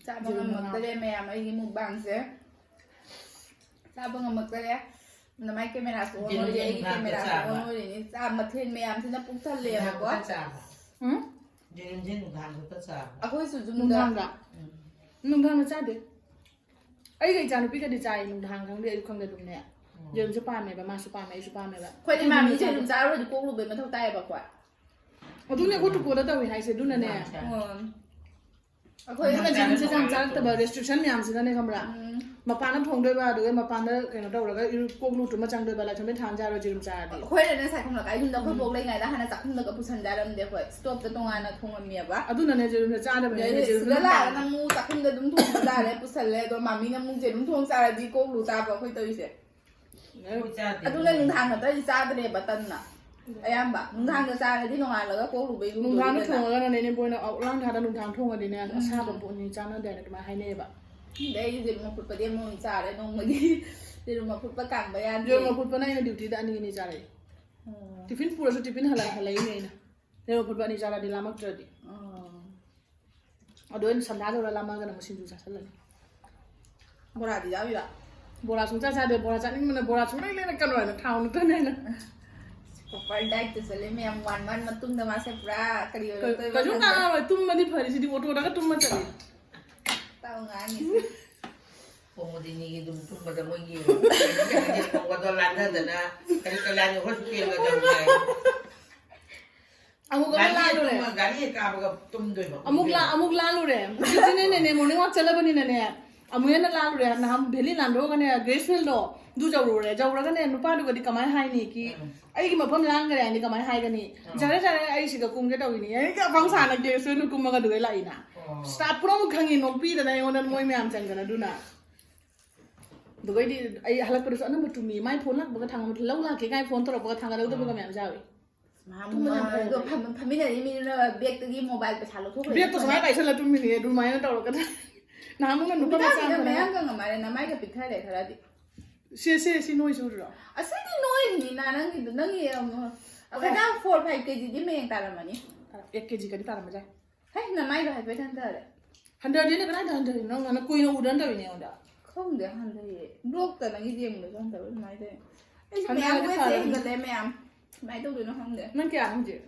ꯆꯥꯕ ꯌꯦꯔꯨꯝ ꯉꯝꯃꯛꯇꯔꯦ ꯃꯉꯥ꯫ ꯃꯌꯥꯝ, ꯑꯩꯒꯤ ꯃꯨꯛꯕꯥꯡꯁꯦ꯫ ꯆꯥꯕ ꯉꯝꯃꯛꯇꯔꯦ꯫ ꯅꯃꯥꯏ ꯀꯦꯃꯦꯔꯥꯁꯨ ꯑꯣꯟ ꯌꯦꯔꯨꯝ ꯑꯣꯏꯔꯦ, ꯑꯩꯒꯤ ꯌꯦꯔꯨꯝ ꯀꯦꯃꯦꯔꯥꯁꯨ ꯆꯥꯕ꯫ ꯑꯣꯟ ꯑꯣꯏꯔꯦꯅꯦ꯫ ꯆꯥ ꯃꯊꯦꯜ ꯃꯌꯥꯝꯁꯤꯅ ꯄꯨꯛ ꯊꯜꯂꯦꯕꯀꯣ꯫ ꯅꯨꯡꯗꯥꯡ ꯈꯛꯇ ꯆꯥꯕ꯫ ꯎꯝ? ꯌꯦꯔꯨꯝꯁꯦ ꯅꯨꯡꯗꯥꯡ ꯈꯛꯇ ꯆꯥꯕ꯫ ꯑꯩꯈꯣꯏꯁꯨ ꯌꯨꯝꯗ ꯅꯨꯡꯗꯥꯡꯗ? ꯎꯝ꯫ ꯅꯨꯡꯗꯥꯡꯗ ꯆꯥꯗꯦ꯫ ꯑꯩꯒ ꯏꯆꯥꯅꯨꯄꯤꯒꯗꯤ ꯆꯥꯏ, ꯅꯨꯡꯗꯥꯡ ꯈꯪꯗꯦ, ꯑꯌꯨꯛ ꯈꯪꯗꯦ ꯑꯗꯨꯝꯅꯦ꯫ ꯎꯝ꯫ ꯌꯦꯔꯨꯝꯁꯦ ꯄꯥꯝꯃꯦꯕ, ꯃꯥꯁꯨ ꯄꯥꯝꯃꯦ, ꯑꯩꯁꯨ ꯄꯥꯝꯃꯦꯕ꯫ ꯑꯩꯈꯣꯏꯗꯤ ꯃꯥꯃꯤꯁꯦ ꯌꯦꯔꯨꯝ ꯆꯥꯔꯨꯔꯗꯤ ꯀꯣꯛ ꯂꯨꯕꯩ ꯃꯊꯧ ꯇꯥꯏꯌꯦꯕ ꯑꯩꯈꯣꯏ꯫ ꯑꯗꯨꯅꯦ ꯑꯩꯈꯣꯏ ꯇꯨꯀꯣꯗ ꯇꯧꯏ ꯍꯥꯏꯁꯦ, ꯑꯗꯨꯅꯅꯦ꯫ ꯎꯝ꯫ ꯑꯩꯈꯣꯏ ꯑꯗꯨꯅ ꯌꯦꯔꯨꯝꯁꯦ ꯌꯥꯝ ꯆꯥꯔꯛꯇꯕ restriction ꯃꯌꯥꯝꯁꯤꯅꯅꯦ, ꯈꯪꯕ꯭ꯔꯥ? ꯎꯝ꯫ ꯃꯄꯥꯟꯗ ꯊꯣꯡꯗꯣꯏꯕ, ꯑꯗꯨꯒ ꯃꯄꯥꯟꯗ ꯀꯩꯅꯣ ꯇꯧꯔꯒ ꯏꯔꯨ-, ꯀꯣꯛ ꯂꯨꯇꯨ ꯑꯃ ꯆꯪꯗꯣꯏꯕ, ꯂꯥꯏꯁꯪꯗ ꯊꯥꯟ ꯆꯥꯔꯣꯏ ꯌꯦꯔꯨꯝ ꯆꯥꯔꯗꯤ꯫ ꯑꯩꯈꯣꯏꯅꯅꯦ ꯁꯥꯏꯈꯣꯝꯂꯛ ꯑꯩ ꯌꯨꯝꯗ ꯑꯩꯈꯣꯏ ꯎꯝ꯫ ꯕꯣꯛ ꯂꯩꯉꯩꯗ ꯍꯥꯟꯅ ꯆꯥꯛꯈꯨꯝꯗꯒ ꯄꯨꯁꯟꯖꯔꯝꯗꯦ ꯑꯩꯈꯣꯏ꯫ ꯁ꯭ꯇꯣꯞꯇ ꯇꯣꯉꯥꯟꯅ ꯊꯣꯡꯉꯝꯃꯦꯕ꯫ ꯑꯗꯨꯅꯅꯦ ꯌꯦꯔꯨꯝꯁꯦ ꯆꯥꯗꯕꯅꯦ, ꯑꯗꯩꯗꯤ ꯌꯦꯔꯨꯝꯁꯦ ꯁꯤꯗ ꯂꯥꯛꯑꯒꯅ ꯑꯃꯨꯛ ꯆꯥꯛꯈꯨꯝꯗ ꯑꯗꯨꯝ ꯊꯣꯡꯕ ꯇꯥꯔꯦ, ꯄꯨꯁꯜꯂꯦ, ꯑꯗꯣ ꯃꯥꯃꯤꯅ ꯑꯃꯨꯛ ꯌꯦꯔꯨꯝ ꯊꯣꯡ ꯆꯥꯔꯗꯤ ꯀꯣꯛ ꯂꯨ ꯇꯥꯕ ꯑꯩꯈꯣꯏ ꯇꯧꯔꯤꯁꯦ꯫ ꯑꯩꯈꯣꯏ ꯆꯥꯗꯦ꯫ ꯑꯗꯨꯅ ꯅꯨꯡꯗꯥꯡ ꯅꯠꯇ꯭ꯔꯗꯤ ꯆꯥꯗ꯭ꯔꯦꯕ ꯇꯟꯅ꯫ ꯑꯌꯥꯝꯕ ꯅꯨꯡꯗꯥꯡꯗ ꯆꯥꯔꯗꯤ ꯅꯣꯡꯉꯥꯜꯂꯒ ꯀꯣꯛ ꯂꯨꯕꯩ ꯅꯨꯡꯗꯥꯡꯗ ꯂꯨꯗꯣꯏꯅꯤꯗꯅ꯫ ꯊꯣꯡꯉꯒꯅꯅꯦ, ꯏꯅꯦꯝꯕꯣꯏꯅ ꯑꯣꯛꯂꯥꯡ ꯊꯥꯗ ꯅꯨꯡꯗꯥꯡ ꯊꯣꯡꯉꯗꯤꯅꯦ, ꯎꯝ꯫ ꯑꯁꯥꯕ ꯄꯣꯠꯅꯤ ꯆꯥꯟꯅꯗꯦ ꯍꯥꯏꯅ ꯑꯗꯨꯃꯥꯏꯅ ꯍꯥꯏꯅꯩꯌꯦꯕ꯫ ꯑꯗꯩ ꯑꯩꯗꯤ ꯌꯦꯔꯨꯝ ꯑꯐꯨꯠꯄꯗꯤ ꯑꯃꯃꯝ ꯆꯥꯔꯦ ꯅꯣꯡꯃꯒꯤ꯫ ꯌꯦꯔꯨꯝ ꯑꯐꯨꯠꯄ ꯀꯥꯡꯕ ꯌꯥꯗꯦ꯫ ꯌꯦꯔꯨꯝ ꯑꯐꯨꯠꯄꯅ ꯑꯩꯅ duty ꯗ ꯑꯅꯤ ꯑꯅꯤ ꯆꯥꯔꯛꯑꯦ꯫ ꯎꯝ꯫ Tiffin ꯄꯨꯔꯁꯨ tiffin ꯍꯜꯂ-, ꯍꯜꯂꯛꯏꯅꯦ ꯑꯩꯅ꯫ ꯌꯦꯔꯨꯝ ꯑꯐꯨꯠꯄ ꯑꯅꯤ ꯆꯥꯔꯗꯤ ꯂꯥꯝꯃꯛꯇ꯭ꯔꯗꯤ꯫ ꯎꯝ꯫ ꯑꯗꯣ ꯑꯩꯅ ꯁꯟꯗꯥ ꯇꯧꯔ ꯂꯥꯝꯃꯛꯑꯒꯅ ꯑꯃꯨꯛ ꯁꯤꯡꯖꯨ ꯆꯥꯁꯜꯂꯅꯤ꯫ ꯕꯣꯔꯥꯗꯤ ꯌꯥꯎꯔꯤꯕ? ꯕꯣꯔꯥ ꯁꯨꯡꯆꯥ ꯆꯥꯗꯦ, ꯕꯣꯔꯥ ꯆꯥꯅꯤꯡꯕꯅ ꯕꯣꯔꯥ ꯁꯨꯡꯂꯩ ꯂꯩꯔꯛꯀꯅꯣ ꯍꯥꯏꯅ ꯊꯥꯎ ꯅꯠꯇꯅ ꯍꯥꯏꯅ꯫ ꯄ꯭ꯔꯣꯄꯔ ꯗꯥꯏꯠꯇ ꯆꯠꯂꯦ ꯃꯌꯥꯝ, ꯋꯥꯟ ꯃꯟ ꯃꯇꯨꯡꯗ ꯃꯥꯁꯦ ꯄꯨꯔꯥ ꯀꯔꯤ ꯀ- ꯑꯣꯏꯔꯛꯇꯣꯏꯅꯣ ꯀꯩꯁꯨ ꯈꯪꯗꯦ꯫ ꯀꯥꯟꯅꯔꯣꯏ, ꯇꯨꯝꯕꯗꯤ ꯐꯔꯤꯁꯤꯗꯤ ꯑꯣꯇꯣꯗꯒ ꯇꯨꯝꯃ ꯆꯠꯂꯤ꯫ ꯇꯥꯎ ꯉꯥꯡꯉꯤꯁꯦ꯫ ꯄꯣꯡꯗꯤꯅꯤꯒꯤ ꯑꯗꯨꯝ ꯇꯨꯝꯕꯗ ꯃꯣꯏꯒꯤ ꯇꯣꯡꯕꯗꯣ ꯂꯥꯟꯅꯗꯅ ꯀꯔꯤ ꯀꯔꯤ ꯍꯣꯁꯄꯤꯇꯥꯜꯒ ꯇꯧꯅ꯫ ꯑꯃꯨꯛ ꯑꯃ ꯒꯥꯔꯤ ꯂꯥꯜꯂꯨꯔꯦ꯫ ꯇꯨꯝꯃ ꯒꯥꯔꯤ ꯍꯦꯛ ꯀꯥꯕꯒ ꯇꯨꯝꯗꯣꯏꯕ꯫ ꯑꯃꯨꯛ ꯂꯥ ꯑꯃꯨꯛ ꯂꯥꯜꯂꯨꯔꯦ꯫ ꯍꯧꯖꯤꯛꯁꯤꯅꯅꯦꯅꯦ ꯃꯣꯔꯅꯤꯡ ꯋꯥꯛ ꯆꯠꯂꯕꯅꯤꯅꯅꯦ, ꯑꯃꯨꯛ ꯍꯦꯟꯅ ꯂꯥꯜꯂꯨꯔꯦ꯫ ꯅꯍꯥꯟ ꯚꯦꯂꯤ ꯂꯥꯟꯗꯣꯛꯑꯒꯅꯦ, ꯒ꯭ꯔꯦꯁ ꯐꯤꯜꯗꯣ ꯑꯗꯨ ꯌꯧꯔꯨꯔꯦ꯫ ꯌꯧꯔꯒꯅꯦ ꯅꯨꯄꯥꯗꯨꯒꯗꯤ ꯀꯃꯥꯏꯅ ꯍꯥꯏꯅꯤ? ꯀꯤ ꯎꯝ꯫ ꯑꯩꯒꯤ ꯃꯐꯝ ꯂꯥꯟꯈ꯭ꯔꯦ ꯍꯥꯏꯅꯤ ꯀꯃꯥꯏꯅ ꯍꯥꯏꯒꯅꯤ? ꯎꯝ꯫ ꯖꯔꯦ ꯖꯔꯦ, ꯑꯩ ꯁꯤꯗ ꯀꯨꯝꯒꯦ ꯇꯧꯔꯤꯅꯤ꯫ ꯑꯩ ꯀꯌꯥ ꯐꯥꯎ ꯁꯥꯟꯅ ꯒ꯭ꯔꯦꯁ ꯐꯤꯜꯗ ꯀꯨꯝꯃꯒ ꯑꯗꯨꯒ ꯂꯥꯛꯏꯅ꯫ ꯑꯣ꯫ ꯁ꯭ꯇꯥꯐ ꯄꯨꯝꯅꯃꯛ ꯈꯪꯉꯤ, ꯅꯣꯛꯄꯤꯗꯅ ꯑꯩꯉꯣꯟꯗ ꯃꯣꯏ ꯃꯌꯥꯝ ꯆꯪꯗꯅ꯫ ꯑꯗꯨꯅ ꯑꯗꯨꯒꯩꯗꯤ ꯑꯩ ꯍꯜꯂꯛꯄꯗꯁꯨ ꯑꯅꯝꯕ ꯇꯨꯝꯃꯤ꯫ ꯃꯥꯏ ꯐꯣꯟ ꯂꯥꯛꯄꯒ ꯊꯥꯡꯒ-, ꯂꯧ ꯂꯥꯛꯀꯦ ꯀꯥꯏꯅ ꯐꯣꯟ ꯇꯧꯔꯛꯄꯒ ꯊꯥꯡꯒꯠꯍꯧꯗꯕꯒ ꯃꯌꯥꯝ ꯌꯥꯎꯏ꯫ ꯇꯨꯝꯕꯅ ꯐꯩ꯫ ꯑꯗꯣ ꯐꯝ- ꯐꯝꯃꯤꯟꯅꯔꯤ ꯃꯤꯗꯨꯅ ꯕꯦꯛꯇꯒꯤ ꯃꯣꯕꯥꯏꯜ ꯄꯩꯁꯥ ꯂꯧꯊꯣꯛꯈ꯭ꯔꯦ꯫ ꯕꯦꯛꯇꯣ ꯁꯨꯃꯥꯏꯅ ꯄꯥꯏꯁꯜꯂ ꯇꯨꯝꯃꯤꯅꯦ ꯑꯗꯨꯃꯥꯏꯅ ꯇꯧꯔꯒꯅ꯫ ꯅꯍꯥꯟꯃꯨꯛꯅ ꯅꯨꯄꯥ ꯃꯆꯥ ꯅꯨꯃꯤꯗꯥꯡꯁꯤꯗ ꯑꯃꯅ ꯃꯌꯥꯡ ꯀꯪꯉ ꯃꯥꯜꯂꯦ, ꯅꯃꯥꯏꯒ ꯄꯤꯛꯊꯔꯦ ꯈꯔꯗꯤ꯫ ꯁꯦ ꯁꯦ ꯁꯤ ꯅꯣꯏ ꯁꯨꯔꯤꯔꯣ? ꯑꯁꯤꯗꯤ ꯅꯣꯏꯔꯤꯅꯤꯅ ꯅꯪꯒꯤꯗꯣ, ꯅꯪꯒꯤ ꯑꯃ, ꯈꯗꯥꯡ ꯐꯣꯔ ꯐꯥꯏꯚ ꯀꯦꯖꯤꯗꯤ ꯃꯌꯦꯡ ꯇꯥꯔꯝꯃꯅꯤ꯫ ꯑꯦꯠ ꯀꯦꯖꯤꯒꯗꯤ ꯇꯥꯔꯝꯕ ꯌꯥꯏ꯫ ꯍꯦ, ꯅꯃꯥꯏꯗꯣ ꯍꯥꯏꯐꯦꯠ ꯍꯟꯊꯔꯦ꯫ ꯍꯟꯊꯗꯦꯅꯦ, ꯀꯗꯥꯏꯗ ꯍꯟꯊꯔꯤꯅꯣ? ꯅꯪꯅ ꯀꯨꯏꯅ ꯎꯗꯅ ꯇꯧꯔꯤꯅꯦ ꯑꯩꯉꯣꯟꯗ꯫ ꯈꯪꯗꯦ, ꯍꯟꯊꯩꯌꯦ꯫ ꯕ꯭ꯂꯣꯛꯇ ꯅꯪꯒꯤ ꯌꯦꯡꯕꯗꯁꯨ ꯍꯟꯊꯕ ꯑꯗꯨꯃꯥꯏꯅ ꯇꯧꯋꯦ꯫ ꯑꯩꯁꯨ ꯍꯟꯊꯔꯗꯤ ꯃꯌꯥꯝ ꯋꯦꯠꯁꯦ ꯐꯔꯕꯅꯤ꯫ ꯍꯦꯟꯒꯠꯂꯦ ꯃꯌꯥꯝ꯫ ꯀꯃꯥꯏꯅ ꯇꯧꯗꯣꯏꯅꯣ ꯈꯪꯗꯦ꯫ ꯅꯪ ꯀꯌꯥꯅꯣ ꯍꯧꯖꯤꯛ?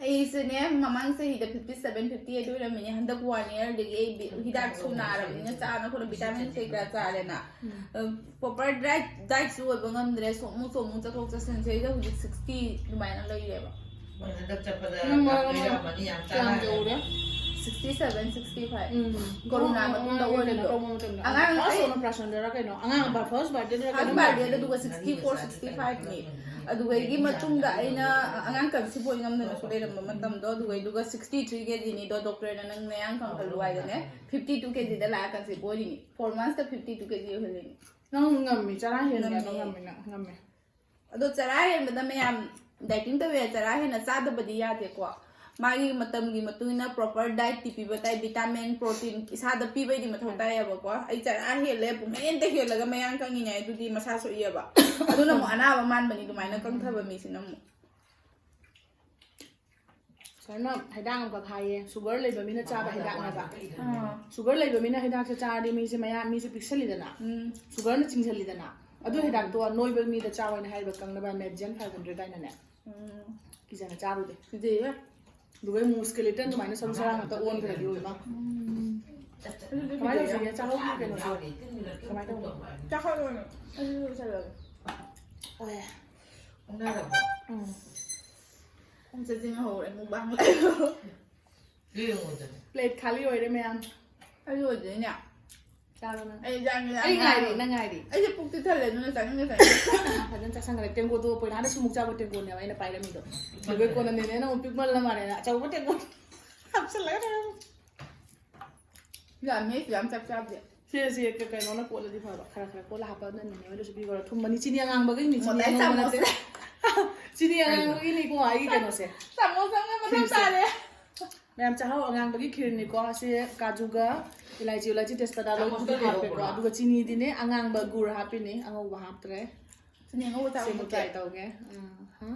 ꯑꯩꯁꯦꯅꯦ, ꯃꯃꯥꯡ ꯆꯍꯤꯗ ꯐꯤꯐꯇꯤ ꯁꯕꯦꯟ, ꯐꯤꯐꯇꯤ ꯑꯩꯠ ꯑꯣꯏꯔꯝꯃꯤꯅꯦ꯫ ꯍꯟꯗꯛ ꯋꯥꯟ ꯏꯌꯔꯗꯒꯤ ꯑꯩ ꯕꯤ-, ꯍꯤꯗꯥꯛꯁꯨ ꯅꯥꯔꯕꯅꯤꯅ ꯆꯥꯅ ꯈꯣꯠꯅ ꯚꯤꯇꯥꯃꯤꯟ ꯀꯩꯀꯥ ꯆꯥꯔꯦꯅ꯫ ꯄ꯭ꯔꯣꯄꯔ ꯗꯥꯏꯠ, ꯗꯥꯏꯠꯁꯨ ꯑꯣꯏꯕ ꯉꯝꯗ꯭ꯔꯦ꯫ ꯁꯣꯛꯃꯨ ꯁꯣꯛꯃꯨ ꯆꯠꯊꯣꯛ ꯆꯠꯁꯤꯟꯁꯦ꯫ ꯑꯩꯗ ꯍꯧꯖꯤꯛ ꯁꯤꯛꯁꯇꯤ ꯑꯗꯨꯃꯥꯏꯅ ꯂꯩꯔꯦꯕ꯫ ꯃꯣꯏ ꯍꯟꯗꯛ ꯆꯠꯄꯗ ꯅꯪ ꯃꯔꯛ ꯌꯥꯝ ꯑꯃ ꯂꯩꯔꯝꯃꯅꯤ, ꯌꯥꯝ ꯀꯌꯥꯝ ꯆꯥꯟꯅꯔꯦ꯫ ꯌꯧꯔꯦ? Sixty seven, sixty five. Um. Corona ꯑꯉꯥꯡ ꯃꯇꯨꯡꯗ ꯑꯉꯥꯡ ꯑꯣꯏꯔꯤꯗꯣ꯫ ꯀꯩꯅꯣ ꯇꯧꯕ ꯃꯇꯝꯗ. ꯑꯉꯥꯡ ꯐꯥꯔꯁ ꯑꯩ- ꯑꯣꯏꯅ ꯑꯣꯄꯔꯦꯁꯟꯗꯔ ꯀꯩꯅꯣ? ꯑꯉꯥꯡ ꯕꯥ-, ꯐꯥꯔꯁ ꯕꯥꯔꯗꯦꯗꯔ ꯐꯥꯔꯁ ꯀꯩꯅꯣ? ꯕꯥꯔꯗꯦꯗ ꯑꯗꯨꯒ ꯁꯤꯛꯁꯇꯤ ꯐꯣꯔ, ꯁꯤꯛꯁꯇꯤ ꯐꯥꯏꯚꯅꯤ꯫ ꯑꯗꯨꯗꯒꯤ ꯃꯇꯨꯡꯗ ꯑꯩꯅ ꯑꯉꯥꯡ ꯀꯟꯁꯤꯞ ꯑꯣꯏ ꯉꯝꯗꯅꯁꯨ ꯂꯩꯔꯝꯕ ꯃꯇꯝꯗꯣ, ꯑꯗꯨꯒꯩꯗꯨꯒ ꯁꯤꯛꯁꯇꯤ ꯊ꯭ꯔꯤ ꯀꯦꯖꯤꯅꯤꯗꯣ, ꯗꯣꯛꯇꯔꯅ ꯅꯪ ꯅꯌꯥꯡ ꯀꯪꯍꯜꯂꯨ ꯍꯥꯏꯗꯅꯦ, ꯐꯤꯐꯇꯤ ꯇꯨ ꯀꯦꯖꯤꯗ ꯂꯥꯛꯑ ꯀꯟꯁꯤꯞ ꯑꯣꯏꯔꯤꯅꯤ꯫ ꯐꯣꯔ ꯃꯟꯁꯇ ꯐꯤꯐꯇꯤ ꯇꯨ ꯀꯦꯖꯤ ꯑꯣꯏꯍꯜꯂꯤꯅꯤ꯫ ꯅꯪ ꯉꯝꯃꯤ, ꯆꯔꯥ ꯍꯦꯟꯒꯦ ꯑꯗꯣ ꯉꯝꯃꯦ꯫ ꯉꯝꯃꯤ, ꯅꯪ ꯉꯝꯃꯤ꯫ ꯑꯗꯣ ꯆꯔꯥ ꯍꯦꯟꯕꯗ ꯃꯌꯥꯝ ꯗꯥꯏꯇꯤꯡ ꯇꯧꯋꯦ, ꯆꯔꯥ ꯍꯦꯟꯅ ꯆꯥꯗꯕꯗꯤ ꯌꯥꯗꯦꯀꯣ꯫ ꯃꯥꯒꯤ ꯃꯇꯝꯒꯤ ꯃꯇꯨꯡ ꯏꯟꯅ ꯄ꯭ꯔꯣꯄꯔ ꯗꯥꯏꯠꯇꯤ ꯄꯤꯕ ꯇꯥꯏ, ꯚꯤꯇꯥꯃꯤꯟ, ꯄ꯭ꯔꯣꯇꯤꯟ ꯏꯁꯥꯗ ꯄꯤꯕꯩꯗꯤ ꯃꯊꯧ ꯇꯥꯏꯌꯦꯕꯀꯣ꯫ ꯑꯩ ꯆꯔꯥ ꯍꯦꯜꯂꯦ, ꯄꯨꯡꯍꯦꯟꯗ ꯍꯦꯜꯂꯒ ꯃꯌꯥꯡ ꯀꯪꯉꯤꯅꯦ, ꯑꯗꯨꯗꯤ ꯃꯁꯥ ꯁꯣꯛꯏꯑꯕ꯫ ꯑꯗꯨꯅ ꯑꯃꯨꯛ ꯑꯅꯥꯕ ꯃꯥꯟꯕꯅꯤ ꯑꯗꯨꯃꯥꯏꯅ ꯀꯪꯊꯕ ꯃꯤꯁꯤꯅ ꯑꯃꯨꯛ꯫ ꯁꯨꯃꯥꯏꯅ ꯍꯤꯗꯥꯛ ꯑꯃꯈꯛ ꯍꯥꯏꯌꯦ, ꯁꯨꯒꯔ ꯂꯩꯕ ꯃꯤꯅ ꯆꯥꯕ ꯍꯤꯗꯥꯛꯅꯦꯕ꯫ ꯑꯥ꯫ ꯁꯨꯒꯔ ꯂꯩꯕ ꯃꯤꯅ ꯍꯤꯗꯥꯛꯁꯦ ꯆꯥꯔꯗꯤ ꯃꯤꯁꯦ ꯃꯌꯥ, ꯃꯤꯁꯦ ꯄꯤꯛꯁꯜꯂꯤꯗꯅ, ꯎꯝ꯫ ꯁꯨꯒꯔꯅ ꯆꯤꯡꯁꯤꯜꯂꯤꯗꯅ꯫ ꯑꯗꯨ ꯍꯤꯗꯥꯛꯇꯣ ꯑꯅꯣꯏꯕ ꯃꯤꯗ ꯆꯥꯎ ꯍꯥꯏꯅ ꯍꯥꯏꯕ, ꯀꯪꯅꯕ, ꯃꯦꯗꯤꯌꯟ ꯐꯥꯏꯚ ꯍꯟꯗ꯭ꯔꯦꯠ ꯍꯥꯏꯅꯅꯦ꯫ ꯎꯝ꯫ ꯀꯤꯖꯅ ꯆꯥꯔꯨꯗꯦ꯫ ꯀꯤꯖꯩꯕ꯫ ꯑꯗꯨꯒ ꯑꯃꯨꯛ ꯁ꯭ꯀꯦꯂꯤꯇꯟ ꯑꯗꯨꯃꯥꯏꯅ ꯁꯔꯨ ꯁꯔꯥꯡ ꯉꯥꯛꯇ ꯑꯣꯟꯈ꯭ꯔꯗꯤ ꯑꯣꯏꯃ꯫ ꯎꯝ꯫ ꯑꯗꯨꯗꯤ ꯀꯃꯥꯏꯅ ꯀꯤꯖꯩꯌꯦ꯫ ꯇꯧꯁꯤꯒꯦ? ꯆꯥꯍꯧꯒꯤ ꯀꯩꯅꯣꯁꯦ ꯀꯃꯥꯏꯅ ꯇꯧꯕꯅꯣ? ꯆꯥꯍꯧꯔꯣꯅꯦ꯫ ꯑꯗꯨꯗꯤ ꯂꯣꯏꯁꯜꯂꯒꯦ꯫ ꯑꯣꯏ꯫ ꯎꯅꯔꯕꯣ? ꯎꯝ꯫ ꯈꯣꯡ ꯆꯠꯁꯤꯟ ꯍꯧꯔꯦ, ꯃꯨꯛꯕꯥꯡ ꯂꯩꯔꯣ꯫ ꯌꯦꯡꯉꯨꯗꯅ꯫ ꯄ꯭ꯂꯦꯠ ꯈꯥꯂꯤ ꯑꯣꯏꯔꯦ ꯃꯌꯥꯝ꯫ ꯑꯩ ꯑꯣꯏꯗꯣꯏꯅꯦ꯫ ꯆꯥꯔꯣ ꯅꯪ꯫ ꯑꯩ ꯆꯥꯒꯦ, ꯑꯩ ꯆꯥꯒꯦ꯫ ꯉꯥꯏꯔꯤ, ꯅꯪ ꯉꯥꯏꯔꯤ꯫ ꯑꯩꯁꯦ ꯄꯨꯛꯇꯤ ꯊꯜꯂꯦ, ꯑꯗꯨꯅ ꯆꯥꯅꯤꯡꯗꯦ, ꯆꯥꯅꯤꯡꯗꯦ꯫ ꯐꯖꯅ ꯆꯥꯁꯟꯈ꯭ꯔꯦ꯫ ꯇꯦꯡꯀꯣꯠꯇꯣ ꯄꯣꯏꯅꯥꯗ ꯁꯨꯃꯨꯛ ꯆꯥꯕ ꯇꯦꯡꯀꯣꯠꯅꯦꯕ ꯑꯩꯅ ꯄꯥꯏꯔꯝꯃꯤꯗꯣ꯫ ꯑꯗꯨꯒ ꯀꯣꯟꯅ ꯅꯦꯅꯦꯅ ꯑꯃꯨꯛ ꯄꯤꯛꯃꯜꯂ ꯃꯥꯜꯂꯦꯅ ꯑꯆꯧꯕ ꯇꯦꯡꯀꯣꯠ ꯍꯥꯞꯆꯜꯂꯒ ꯊꯝꯃꯦ꯫ ꯌꯥꯝꯃꯦ, ꯌꯥꯝ ꯆꯞ ꯆꯥꯕꯗꯤ꯫ ꯁꯦ, ꯁꯦ, ꯀ-, ꯀꯩꯅꯣꯅ ꯀꯣꯠꯂꯗꯤ ꯐꯕ꯫ ꯈꯔ, ꯈꯔ ꯀꯣꯠꯂ ꯍꯥꯞꯄ ꯅꯪ ꯅꯦꯅꯦ ꯍꯣꯏꯗꯁꯨ ꯄꯤꯈ꯭ꯔꯣ꯫ ꯊꯨꯝꯕꯅꯤ, ꯆꯤꯅꯤ ꯑꯉꯥꯡꯕꯒꯤꯅꯤ, ꯆꯤꯅꯤ ꯃꯣꯇꯥꯏ ꯑꯉꯧꯕ ꯅꯠꯇꯦ꯫ ꯆꯥꯃꯁꯅ꯫ ꯆꯤꯅꯤ ꯑꯉꯥꯡꯕꯒꯤꯅꯤꯀꯣ ꯑꯩꯒꯤ ꯀꯩꯅꯣꯁꯦ꯫ ꯆꯥꯃꯁ ꯑꯃ ꯃꯊꯧ ꯁꯤꯁꯦ꯫ ꯇꯥꯔꯦ꯫ ꯃꯌꯥꯝ ꯆꯥꯍꯧ ꯑꯉꯥꯡꯕꯒꯤ ꯈꯤꯔꯅꯤꯀꯣ꯫ ꯑꯁꯤ ꯀꯥꯖꯨꯒ ꯏꯂꯥꯏꯆꯤ, ꯏꯂꯥꯏꯆꯤ ꯇꯦꯖꯄꯇꯥ ꯂꯣꯏ ꯆꯥꯃꯁꯇ ꯍꯥꯞꯄꯦꯀꯣ꯫ ꯂꯩꯍꯧꯕ꯭ꯔꯣ? ꯑꯗꯨꯒ ꯆꯤꯅꯤꯗꯤꯅꯦ ꯑꯉꯥꯡꯕ ꯒꯨꯔ ꯍꯥꯞꯄꯤꯅꯤ, ꯑꯉꯧꯕ ꯍꯥꯞꯇ꯭ꯔꯦ꯫ ꯆꯤꯅꯤ ꯑꯉꯧꯕ ꯆꯥꯕ ꯁꯤꯃꯨꯛ ꯐꯠꯇꯦ꯫ Try ꯇꯧꯒꯦ꯫ ꯑꯥ, ꯍꯥ?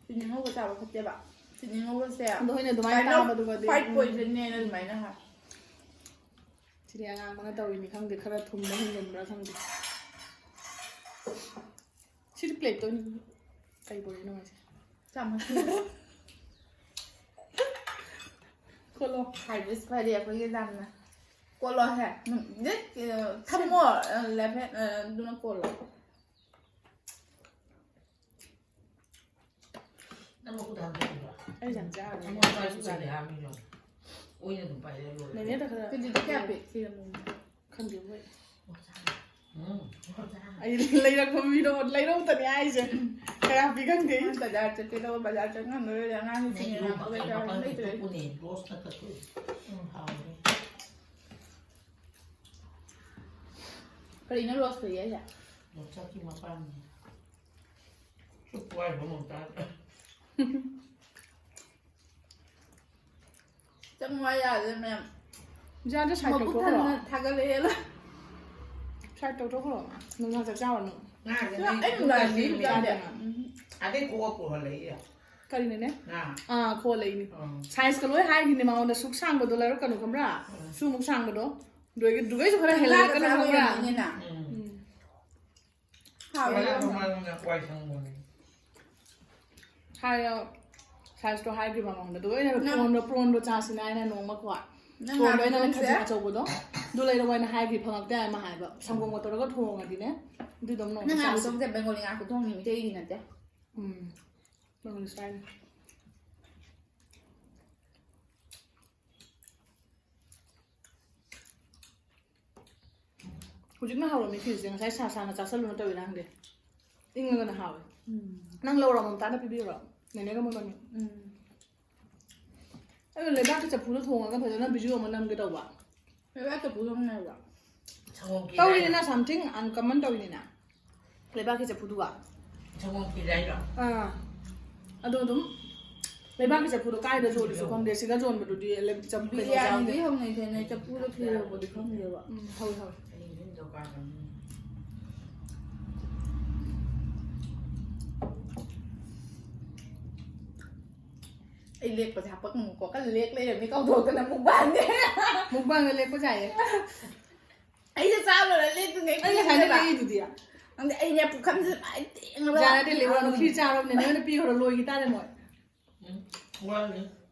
ꯆꯤꯅꯤ ꯑꯉꯧꯕ ꯆꯥꯕ ꯐꯠꯇꯦꯕ꯫ ꯆꯤꯅꯤ ꯑꯉꯧꯕꯁꯦ ꯑꯗꯣ ꯑꯩꯅ ꯑꯗꯨꯃꯥꯏꯅ kind of ꯇꯥꯕꯗꯨꯒꯗꯤ, fight ꯎꯝ꯫ Poisonꯅꯦꯅ ꯑꯗꯨꯃꯥꯏꯅ ꯍꯥꯏ꯫ ꯆꯤꯅꯤ ꯑꯉꯥꯡꯕꯅ ꯇꯧꯔꯤꯅꯤ ꯈꯪꯗꯦ, ꯈꯔ ꯊꯨꯝꯕ ꯍꯦꯟꯖꯟꯕ꯭ꯔꯥ ꯈꯪꯗꯦ꯫ ꯁꯤꯗꯤ ꯄ꯭ꯂꯦꯠꯇ ꯑꯣꯏꯅ ꯀꯩ ꯕꯣꯔꯤꯅꯣ ꯍꯥꯏꯁꯦ? ꯆꯥꯃꯁ꯫ ꯀꯣꯠꯂꯣ꯫ ꯍꯥꯏꯕꯁ ꯐꯔꯦ ꯑꯩꯈꯣꯏꯒꯤ ꯌꯥꯝꯅ꯫ ꯀꯣꯠꯂꯣ ꯍꯦ꯫ ꯎꯝ, ꯗꯦꯠ, ꯑ, ꯊꯝꯃꯣ, ꯑ, ꯂꯦꯐ ꯍꯦꯟ, ꯑ, ꯑꯗꯨꯅ ꯀꯣꯠꯂꯣ꯫ ꯅꯪ ꯃꯈꯨꯠ ꯍꯥꯝꯗꯣꯛꯏꯕ? ꯑꯩ ꯌꯥꯝ ꯆꯥꯔꯦ꯫ ꯑꯩꯉꯣꯟꯗ ꯄꯥꯏꯁꯨ ꯆꯥꯏꯗꯦ, ꯍꯥꯝꯃꯤ ꯂꯣꯏꯔꯦ꯫ ꯑꯣꯏꯅ ꯑꯗꯨꯝ ꯄꯥꯏꯔꯦ ꯂꯣꯏꯔꯦ꯫ ꯅꯦꯅꯦꯗ ꯈꯔ ꯀꯦꯖꯤꯗ ꯀꯌꯥ ꯄꯤ? ꯈꯪꯗꯦ ꯃꯣꯏ꯫ ꯎꯝ꯫ ꯑꯩ ꯂꯩꯔꯛꯄ ꯃꯤꯗꯣ ꯂꯩꯔꯛꯇꯅꯤ ꯍꯥꯏꯁꯦ꯫ ꯀꯌꯥ ꯄꯤ ꯈꯪꯗꯦ ꯑꯩ꯫ ꯕꯖꯥꯔ ꯆꯠꯀꯦ ꯇꯧꯕ, ꯕꯖꯥꯔ ꯆꯠ ꯉꯝꯗꯣꯏꯔꯣꯏ, ꯑꯉꯥꯡꯁꯤꯡ ꯅꯪ ꯌꯦꯡꯉꯛꯄ ꯀꯩꯀꯥ ꯃꯄꯥꯟ ꯂꯩꯇ꯭ꯔꯦ꯫ ꯊꯣꯛꯄꯅꯦ, ꯔꯣꯁ ꯈꯛꯇ ꯊꯣꯛꯏ꯫ ꯎꯝ, ꯍꯥꯎꯔꯦ꯫ ꯀꯔꯤꯅꯣ ꯔꯣꯁ ꯂꯩ ꯍꯥꯏꯁꯦ? ꯌꯣꯡꯆꯥꯛꯀꯤ ꯃꯄꯥꯟꯅꯦ꯫ ꯆꯨꯞꯄꯨ ꯍꯥꯏꯕ ꯑꯃꯨꯛ ꯇꯥꯗ꯭ꯔꯦ꯫ ꯆꯪꯉꯣ ꯍꯥꯏ ꯌꯥꯗ꯭ꯔꯦ ꯃꯌꯥꯝ꯫ ꯏꯟꯖꯥꯡꯗꯣ side ꯃꯕꯨꯛ ꯇꯧꯊꯣꯛꯈ꯭ꯔꯣ꯫ ꯊꯟꯅ ꯊꯥꯒꯠꯂꯛꯑꯦ꯫ Side ꯇꯧꯊꯣꯛꯈ꯭ꯔꯣ꯫ ꯅꯨꯡꯗꯥꯡ ꯆꯥꯛ ꯆꯥꯔꯨꯔꯅꯨ꯫ ꯉꯥꯁꯦ ꯑꯩ ꯅꯣꯏ ꯅꯨꯡꯗꯥꯡ ꯌꯨꯝꯗ ꯆꯥꯛ ꯆꯥꯗꯦ꯫ ꯂꯩꯔꯤꯀꯥꯟꯗ ꯎꯝ꯫ ꯑꯗꯩ ꯀꯣꯛ ꯄꯨꯍꯜꯂꯛꯏ꯫ ꯀꯔꯤꯅꯣꯅꯦ? ꯉꯥ꯫ ꯑꯥ, ꯈꯣꯜꯂꯛꯏꯅꯤ꯫ ꯑꯥ꯫ Sizeꯀ ꯂꯣꯏ ꯍꯥꯏꯈꯤꯅꯦ ꯃꯉꯣꯟꯗ, ꯁꯨꯛ ꯁꯥꯡꯕꯗꯣ ꯂꯩꯔꯛꯀꯅꯨ ꯈꯪꯕ꯭ꯔꯥ? ꯑꯥ꯫ ꯁꯨꯃꯨꯛ ꯁꯥꯡꯕꯗꯣ꯫ ꯑꯗꯨꯒꯤ, ꯑꯗꯨꯒꯩꯁꯨ ꯈꯔ ꯍꯦꯜꯍꯜꯂꯛꯀꯅꯨ ꯈꯪꯕ꯭ꯔꯥ? ꯌꯥꯝꯕꯅꯤꯅ꯫ ꯎꯝ꯫ ꯎꯝ꯫ ꯍꯥꯎꯋꯦ꯫ ꯃꯌꯥꯝ ꯃꯃꯥꯡꯅ ꯋꯥꯏ ꯁꯪꯕꯅꯦ꯫ ꯍꯥꯏꯔ ꯁꯥꯏꯖꯇꯣ ꯍꯥꯏꯈꯤꯕ ꯃꯃꯥꯡꯗ ꯑꯗꯨꯒ ꯑꯩꯅ ꯅꯪ- ꯄ꯭ꯔꯣꯟꯗꯣ ꯄ꯭ꯔꯣꯟꯗꯣ ꯆꯥꯁꯤꯅ ꯍꯥꯏꯅ ꯅꯣꯡꯃꯀꯣ ꯅꯪ ꯄ꯭ꯔꯣꯟꯗꯣ ꯑꯩꯅ ꯅꯥꯇꯣꯟꯁꯦ- ꯈꯖꯤꯛ ꯑꯆꯧꯕꯗꯣ ꯑꯗꯨ ꯂꯩꯔꯛꯑꯣ ꯍꯥꯏꯅ ꯍꯥꯏꯈꯤ ꯐꯪꯉꯛꯇꯦ ꯍꯥꯏ ꯑꯃ ꯍꯥꯏꯕ ꯁꯪꯒꯣꯝꯒ ꯇꯧꯔꯒ ꯊꯣꯡꯉꯗꯤꯅꯦ ꯑꯗꯨꯗꯣ ꯑꯃꯨꯛ ꯅꯪ ꯆꯥꯁꯤ꯫ ꯅꯥꯇꯣꯟꯁꯦ ꯕꯦꯡꯒꯣꯂꯤ ꯉꯥ ꯈꯨꯊꯣꯡꯅꯤ ꯃꯤꯇꯩꯒꯤ ꯅꯠꯇꯦ꯫ ꯎꯝ ꯅꯪꯒꯤ ꯁ꯭ꯇꯥꯏꯜ꯫ ꯍꯧꯖꯤꯛꯅ ꯍꯧꯔꯝꯃꯤ ꯈꯤꯔꯁꯦ ꯉꯁꯥꯏ ꯁꯥ ꯁꯥꯅ ꯆꯥꯁꯜꯂꯨꯅ ꯇꯧꯋꯤꯔꯥ ꯈꯪꯗꯦ꯫ ꯏꯪꯉꯒꯅ ꯍꯥꯎꯋꯦ꯫ ꯅꯪ ꯂꯧꯔꯣ ꯃꯝꯇꯥꯅ ꯄꯤꯕꯤꯔꯣ꯫ ꯅꯦꯅꯦꯒ ꯃꯣꯏꯕꯥꯅꯤ꯫ ꯑꯩꯅ ꯂꯩꯕꯥꯛꯀꯤ ꯆꯐꯨꯗ ꯊꯣꯡꯉꯒ ꯐꯖꯅ ꯚꯤꯗꯤꯑꯣ ꯑꯃ ꯅꯝꯒꯦ ꯇꯧꯕ꯫ ꯂꯩꯕꯥꯛ ꯆꯐꯨ ꯊꯣꯡꯅꯕ꯭ꯔꯣ? ꯁꯪꯒꯣꯝ ꯈꯤꯔ ꯇꯧꯔꯤꯅꯤꯅ something uncommon ꯇꯧꯔꯤꯅꯤꯅ꯫ ꯂꯩꯕꯥꯛꯀꯤ ꯆꯐꯨꯗꯨꯒ꯫ ꯁꯪꯒꯣꯝ ꯈꯤꯔ ꯍꯥꯏꯔꯣ? ꯑꯥ ꯑꯗꯣ ꯑꯗꯨꯝ ꯂꯩꯕꯥꯛꯀꯤ ꯆꯐꯨꯗꯣ ꯀꯥꯏꯗ ꯌꯣꯜꯂꯤꯁꯨ ꯈꯪꯗꯦ ꯁꯤꯗ ꯌꯣꯟꯕꯗꯨꯗꯤ ꯆꯐꯨ ꯀꯩꯅꯣ ꯕꯤꯔꯌꯥꯅꯤꯗꯤ ꯌꯥꯎꯗꯦ꯫ ꯍꯧꯅꯩꯗꯅ ꯆꯐꯨꯗ ꯈꯤꯔ ꯍꯧꯕꯗꯤ ꯈꯪꯗꯦꯕ꯫ ꯎꯝ ꯍꯧꯏ ꯍꯧꯏ꯫ ꯑꯩ ꯂꯦꯛꯄꯁꯦ ꯍꯥꯄꯛꯀꯅꯨꯀꯣ ꯀꯟꯅ ꯂꯦꯛ ꯂꯩꯔꯝꯃꯤ ꯀꯧꯊꯣꯛꯇꯅ ꯃꯨꯛꯕꯥꯡꯅꯦ꯫ ꯃꯨꯛꯕꯥꯡꯗ ꯂꯦꯛꯄ ꯌꯥꯏꯌꯦ꯫ ꯑꯩꯁꯦ ꯆꯥꯕ ꯂꯣꯏꯔ ꯂꯦꯛꯇ꯭ꯔꯤꯉꯩ ꯑꯩ ꯉꯁꯥꯏꯗ ꯈꯪꯗꯦꯕ꯫ ꯂꯦꯛꯏꯗꯨꯗꯤ꯫ ꯈꯪꯗꯦ ꯑꯩꯅꯦ ꯄꯨꯈꯝꯁꯦ ꯁꯨꯃꯥꯏꯅ ꯇꯦꯡꯉꯒ ꯌꯥꯔꯗꯤ ꯂꯦꯛꯑꯣ ꯅꯨꯡꯁꯤ ꯆꯥꯔꯕꯅꯦ ꯅꯣꯏꯅ ꯄꯤꯈ꯭ꯔꯣ ꯂꯣꯏꯈꯤ ꯇꯥꯔꯦ ꯃꯣꯏ꯫ ꯋꯥꯠꯂꯤ꯫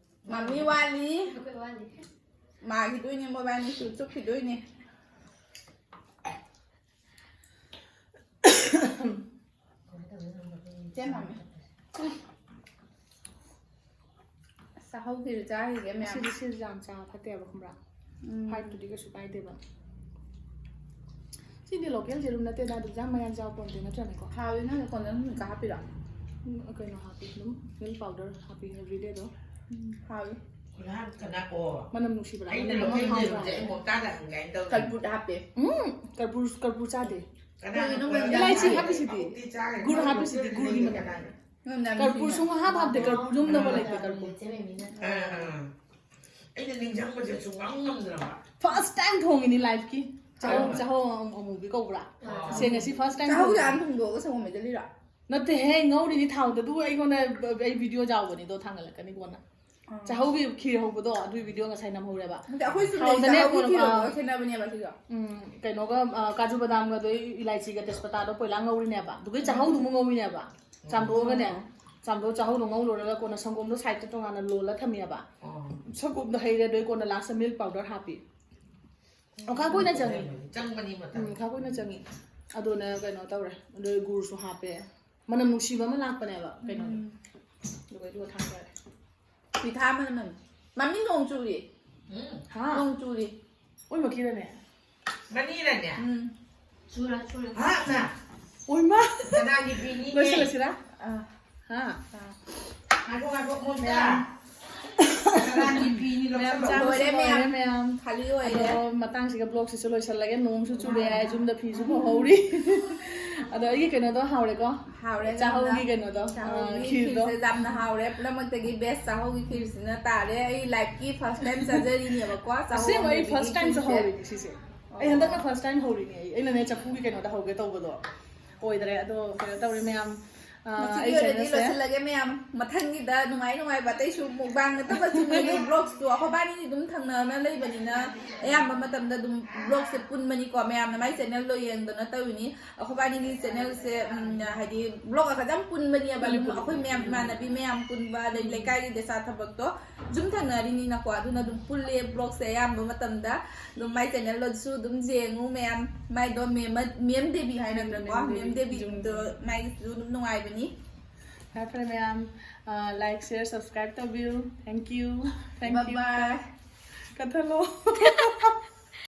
ꯃꯥꯃꯤ ꯋꯥꯠꯂꯤ꯫ ꯑꯩꯈꯣꯏ ꯋꯥꯠꯂꯤ꯫ ꯃꯥꯈꯤꯗꯣꯏꯅꯦ ꯃꯣꯏꯕꯥꯅꯤꯁꯨ ꯆꯨꯞꯈꯤꯗꯣꯏꯅꯦ꯫ ꯆꯦꯟ ꯃꯥꯃꯤ꯫ ꯆꯥꯍꯧꯗ꯭ꯔꯤꯕ ꯆꯥꯈꯤꯒꯦ ꯃꯌꯥꯝ꯫ ꯁꯤꯗꯤ ꯁꯤꯁꯨ ꯌꯥꯝ ꯆꯥꯕ ꯐꯠꯇꯦꯕ ꯈꯪꯕ꯭ꯔꯥ? ꯎꯝ꯫ ꯍꯥꯔꯠꯇꯨꯗꯤ ꯀꯩꯁꯨ ꯀꯥꯏꯗꯦꯕ꯫ ꯁꯤꯗꯤ ꯂꯣꯀꯦꯜ ꯌꯦꯔꯨꯝ ꯅꯠꯇꯦꯗ ꯑꯗꯨꯝ ꯌꯥꯝ ꯃꯌꯥꯟ ꯆꯥꯎ ꯄꯣꯟꯇꯦ ꯅꯠꯇ꯭ꯔꯅꯦꯀꯣ? ꯍꯥꯎꯋꯤ ꯅꯪ ꯀꯣꯟꯗꯝ ꯀꯩꯀꯥ ꯍꯥꯞꯄꯤꯔꯣ? ꯎꯝ, ꯀꯩꯅꯣ ꯍꯥꯞꯄꯤ ꯑꯗꯨꯝ ꯃꯤꯜꯛ ꯄꯥꯎꯗꯔ ꯍꯥꯞꯄꯤ ꯑꯦꯕ꯭ꯔꯤꯗꯦꯗꯣ꯫ ꯎꯝ ꯍꯥꯎꯋꯤ꯫ ꯈꯨꯂꯥꯡ ꯀꯅꯥ ꯑꯣ? ꯃꯅꯝ ꯅꯨꯡꯁꯤꯕ꯭ꯔꯥ? ꯑꯩꯅ ꯃꯅꯝ ꯂꯣꯀꯦꯜ ꯍꯥꯎꯕ꯭ꯔꯥ? ꯌꯦꯔꯨꯝꯁꯦ ꯑꯩ ꯃꯣꯝꯇꯥꯗ ꯍꯪꯒꯦ ꯍꯥꯏꯅ ꯇꯧꯔꯤ꯫ ꯀꯔꯄꯨꯔ ꯍꯥꯞꯄꯦ꯫ ꯎꯝ ꯀꯔꯄꯨꯔ ꯀꯔꯄꯨꯔ ꯆꯥꯗꯦ꯫ ꯀꯅꯥꯅ ꯅꯪ ꯄꯨꯔꯛ- ꯅꯪ ꯏꯂꯥꯏꯆꯤ ꯆꯥꯗꯦ꯫ ꯍꯥꯞꯄꯤꯁꯤꯗꯤ꯫ ꯑꯃꯨꯛꯇꯤ ꯆꯥꯈ꯭ꯔꯦ꯫ ꯒꯨꯔ ꯍꯥꯞꯄꯤꯁꯤꯗꯤ, ꯒꯨꯔꯒꯤ ꯃꯅꯝ꯫ ꯀꯅꯥꯅ? ꯃꯅꯝ ꯌꯥꯝ ꯀꯔꯄꯨꯔ ꯅꯨꯡꯁꯤꯅ꯫ ꯁꯨꯡꯍꯥꯞ ꯍꯥꯞꯇꯦ ꯀꯔꯄꯨꯔ ꯌꯨꯝꯗꯐꯥꯎ ꯂꯩꯇꯦ ꯀꯔꯄꯨꯔ꯫ ꯑꯥ, ꯑꯥ꯫ ꯑꯩꯅ ꯅꯤꯡꯁꯤꯡꯕꯁꯦ ꯁꯨꯡꯉꯝ ꯉꯝꯗ꯭ꯔꯕ꯫ First time ꯊꯣꯡꯉꯤꯅꯤ ꯂꯥꯏꯐꯀꯤ꯫ ꯆꯥꯍꯧ ꯑꯥ꯫ ꯆꯥꯍꯧ ꯑꯃꯨꯕꯤ ꯀꯧꯕ꯭ꯔꯥ? ꯑꯥ꯫ ꯁꯦ ꯉꯁꯤ ꯐꯥꯔꯁ ꯇꯥꯏꯝ ꯆꯥꯍꯧ ꯊꯣꯡꯉꯤ꯫ ꯌꯥꯝ ꯊꯣꯡꯗꯣꯛꯑꯒ ꯁꯪꯒꯣꯝ ꯃꯦꯠꯇꯂꯤꯔꯣ? ꯅꯠꯇꯦꯍꯦ ꯉꯧꯔꯤꯅꯤ ꯊꯥꯎꯗ ꯑꯗꯨ ꯑꯩꯉꯣꯟꯗ ꯑꯩ ꯚꯤꯗꯤꯑꯣ ꯌꯥꯎꯕꯅꯤꯗꯣ ꯊꯥꯡꯒꯠꯂꯛꯀꯅꯤ ꯀꯣꯟꯅ꯫ ꯆꯥꯍꯧꯒꯤ ꯈꯤꯔ ꯍꯧꯕꯗꯣ ꯑꯗꯨꯒꯤ ꯚꯤꯗꯤꯑꯣ ꯉꯁꯥꯏ ꯅꯝꯍꯧꯔꯦꯕ꯫ ꯅꯠꯇꯦ, ꯑꯩꯈꯣꯏ ꯁꯨꯝ ꯍꯥꯎꯗꯅꯦ ꯂꯩ, ꯆꯥꯍꯧꯒꯤ ꯀꯣꯟꯅ, ꯈꯤꯔ ꯑꯥ꯫ ꯍꯧꯕꯒ ꯈꯦꯠꯅꯕꯅꯦꯕ ꯁꯤꯗꯣ꯫ ꯎꯝ, ꯀꯩꯅꯣꯒ, ꯑ, ꯀꯥꯖꯨ ꯕꯗꯥꯝꯒ ꯑꯗꯩ ꯏꯂꯥꯏꯆꯤꯒ ꯇꯦꯖꯄꯇꯥꯗꯣ ꯄꯣꯏꯂꯥ ꯉꯧꯔꯤꯅꯦꯕ, ꯑꯗꯨꯒꯤ ꯆꯥꯍꯧꯗꯨꯃ ꯉꯧꯔꯤꯅꯦꯕ꯫ ꯆꯥꯝꯊꯣꯛꯑꯒꯅꯦ, ꯆꯥꯝꯊꯣꯛ ꯆꯥꯍꯧꯗꯣ ꯉꯧ ꯂꯣꯏꯔꯒ ꯀꯣꯟꯅ ꯁꯪꯒꯣꯝꯗꯣ ꯁꯥꯏꯗꯠꯇ ꯇꯣꯉꯥꯟꯅ ꯂꯣꯜꯂ ꯊꯝꯃꯦꯕ꯫ ꯁꯪꯒꯣꯝꯗꯣ ꯍꯩꯔꯦ, ꯑꯗꯨꯒꯤ ꯀꯣꯟꯅ ꯂꯥꯁꯇ ꯃꯤꯜꯛ ꯄꯥꯎꯗꯔ ꯍꯥꯞꯄꯤ꯫ ꯑꯣ, ꯈꯔ ꯀꯨꯏꯅ ꯆꯪꯉꯤ꯫ ꯆꯪꯕꯅꯤ ꯃꯇꯝ꯫ ꯎꯝ, ꯈꯔ ꯀꯨꯏꯅ ꯆꯪꯉꯤ꯫ ꯑꯗꯨꯅ ꯀꯩꯅꯣ ꯇꯧꯔꯦ, ꯑꯗꯨꯒ ꯒꯨꯔꯁꯨ ꯍꯥꯞꯄꯦ꯫ ꯃꯅꯝ ꯅꯨꯡꯁꯤꯕ ꯑꯃ ꯂꯥꯛꯄꯅꯦꯕ ꯀꯩꯅꯣꯗꯣ꯫ ꯑꯗꯨꯒ ꯑꯗꯨꯒ ꯊꯥꯡꯗꯔꯦ꯫ ꯃꯤꯊꯥ ꯃꯅꯝ ꯅꯝꯃꯤ꯫ ꯃꯃꯤ ꯅꯣꯡ ꯆꯨꯔꯤ꯫ ꯎꯝ꯫ ꯍꯥ? ꯅꯣꯡ ꯆꯨꯔꯤ꯫ ꯑꯣꯏꯃꯛꯀꯤꯔꯅꯦ? ꯃꯅꯤꯔꯅꯦ? ꯎꯝ꯫ ꯆꯨꯔ ꯆꯨꯔ꯫ ꯍꯥ, ꯅ? ꯑꯣꯏꯃ! ꯀꯅꯥꯒꯤ ꯐꯤꯅꯤꯒꯦ? ꯂꯣꯏꯁꯤꯜꯂꯁꯤꯔꯥ? ꯑꯥ꯫ ꯍꯥ? ꯉꯥꯏꯈꯣ, ꯉꯥꯏꯈꯣ, ꯃꯣꯟꯇꯥ꯫ ꯀꯅꯥꯒꯤ ꯐꯤꯅꯤ ꯃꯌꯥꯝ ꯂꯧꯁꯜꯂꯣ? ꯆꯥꯕꯁꯨ ꯂꯣꯏꯔꯦ, ꯂꯣꯏꯔꯦ, ꯃꯌꯥꯝ꯫ ꯃꯌꯥꯝ꯫ ꯈꯥꯂꯤ ꯑꯣꯏꯔꯦ꯫ ꯑꯗꯣ ꯃꯇꯥꯡꯁꯤꯒ ꯕ꯭ꯂꯣꯛꯁꯤꯁꯨ ꯂꯣꯏꯁꯤꯜꯂꯒꯦ꯫ ꯅꯣꯡꯁꯨ ꯆꯨꯔꯦ ꯍꯥꯏ, ꯌꯨꯝꯗ ꯐꯤꯁꯨ ꯐꯧꯍꯧꯔꯤ꯫ ꯑꯗꯣ ꯑꯩꯒꯤ ꯀꯩꯅꯣꯗꯣ ꯍꯥꯎꯔꯦꯀꯣ? ꯍꯥꯎꯔꯦ ꯆꯥꯍꯧꯒꯤ ꯌꯥꯝꯅ꯫ ꯀꯩꯅꯣꯗꯣ, ꯑ, ꯆꯥꯍꯧꯒꯤ ꯈꯤꯔꯗꯣ꯫ ꯈꯤꯔꯁꯦ ꯌꯥꯝꯅ ꯍꯥꯎꯔꯦ꯫ ꯄꯨꯝꯅꯃꯛꯇꯒꯤ ꯕꯦꯁ ꯆꯥꯍꯧꯒꯤ ꯈꯤꯔꯁꯤꯅ ꯇꯥꯔꯦ꯫ ꯑꯩ ꯂꯥꯏꯐꯀꯤ ꯐꯥꯔꯁ ꯇꯥꯏꯝ ꯆꯥꯖꯔꯤꯅꯦꯕꯀꯣ꯫ ꯆꯥꯍꯧ ꯑꯁꯦꯡꯕ ꯑꯩ ꯍꯧꯕꯒꯤ ꯐꯥꯔꯁ ꯇꯥꯏꯝ ꯈꯤꯔꯁꯦ꯫ ꯆꯥꯍꯧꯔꯤꯅꯦ ꯁꯤꯁꯦ꯫ ꯑꯩ ꯍꯟꯗꯛꯅ ꯐꯥꯔꯁ ꯇꯥꯏꯝ ꯍꯧꯔꯤꯅꯦ꯫ ꯑꯩ, ꯑꯩꯅꯅꯦ ꯆꯐꯨꯒꯤ ꯀꯩꯅꯣꯗ ꯍꯧꯒꯦ ꯇꯧꯕꯗꯣ ꯑꯣꯏꯗ꯭ꯔꯦ꯫ ꯑꯗꯣ ꯀꯩꯅꯣ ꯇꯧꯔꯦ ꯃꯌꯥꯝ, ꯑ, ꯉꯁꯤꯒꯤ ꯑꯩ ꯑꯣꯏꯅꯗꯤ ꯆꯦꯅꯦꯜꯁꯦ ꯂꯣꯏꯁꯤꯜꯂꯒꯦ ꯃꯌꯥꯝ꯫ ꯃꯊꯪꯒꯤꯗ ꯅꯨꯡꯉꯥꯏ ꯅꯨꯡꯉꯥꯏꯕ ꯑꯇꯩꯁꯨ ꯃꯨꯛꯕꯥꯡ ꯅꯠꯇꯕꯁꯨ ꯃꯤꯒꯤ ꯕ꯭ꯂꯣꯒꯁꯇꯣ ꯑꯩꯈꯣꯏꯕꯥꯅꯤꯗꯤ ꯑꯗꯨꯝ ꯊꯪꯅꯅ ꯂꯩꯕꯅꯤꯅ ꯑꯌꯥꯝꯕ ꯃꯇꯝꯗ ꯑꯗꯨꯝ ꯕ꯭ꯂꯣꯒꯁꯦ ꯄꯨꯟꯕꯅꯤꯀꯣ꯫ ꯃꯌꯥꯝꯅ ꯃꯥꯏ ꯆꯦꯅꯦꯜꯗꯣ ꯌꯦꯡꯗꯅ ꯇꯧꯔꯤꯅꯤ꯫ ꯑꯩꯈꯣꯏꯕꯥꯅꯤꯒꯤ ꯆꯦꯅꯦꯜꯁꯦ, ꯎꯝ, ꯍꯥꯏꯗꯤ ꯕ꯭ꯂꯣꯒ ꯈꯛꯇꯪ ꯄꯨꯟꯕꯅꯦꯕ꯫ ꯑꯗꯨꯝ ꯑꯩꯈꯣꯏ ꯃꯌꯥꯝ ꯏꯃꯥꯟꯅꯕꯤ ꯃꯌꯥꯝ ꯄꯨꯟꯕ, ꯑꯗꯩ ꯂꯩꯀꯥꯏꯒꯤ ꯗꯦꯁꯥ ꯊꯕꯛꯇꯣ ꯁꯨꯝ ꯊꯪꯅꯔꯤꯅꯤꯅꯀꯣ꯫ ꯑꯗꯨꯅ ꯑꯗꯨꯝ ꯄꯨꯜꯂꯦ ꯕ꯭ꯂꯣꯒꯁꯦ ꯑꯌꯥꯝꯕ ꯃꯇꯝꯗ꯫ ꯑꯗꯨꯝ ꯃꯥꯏ ꯆꯦꯅꯦꯜꯗꯁꯨ ꯑꯗꯨꯝ ꯌꯦꯡꯉꯨ ꯃꯌꯥꯝ꯫ ꯃꯥꯏꯗꯣ ꯃꯦꯝ, ꯃꯦꯝ ꯗꯦꯕꯤ ꯍꯥꯏ ꯅꯠꯇ꯭ꯔꯀꯣ? ꯃꯦꯝ ꯗꯦꯕꯤꯗꯣ ꯃꯥꯏꯒꯤꯁꯨ ꯑꯗꯨꯝ ꯅꯨꯡꯉꯥꯏꯕꯅꯤ꯫ ꯐꯔꯦ ꯐꯔꯦ ꯃꯌꯥꯝ, ꯑ, like, share, subscribe ꯇꯧꯕꯤꯌꯨ꯫ Thank you. Thank you. Bye bye. ꯀꯠꯊꯠꯂꯣ꯫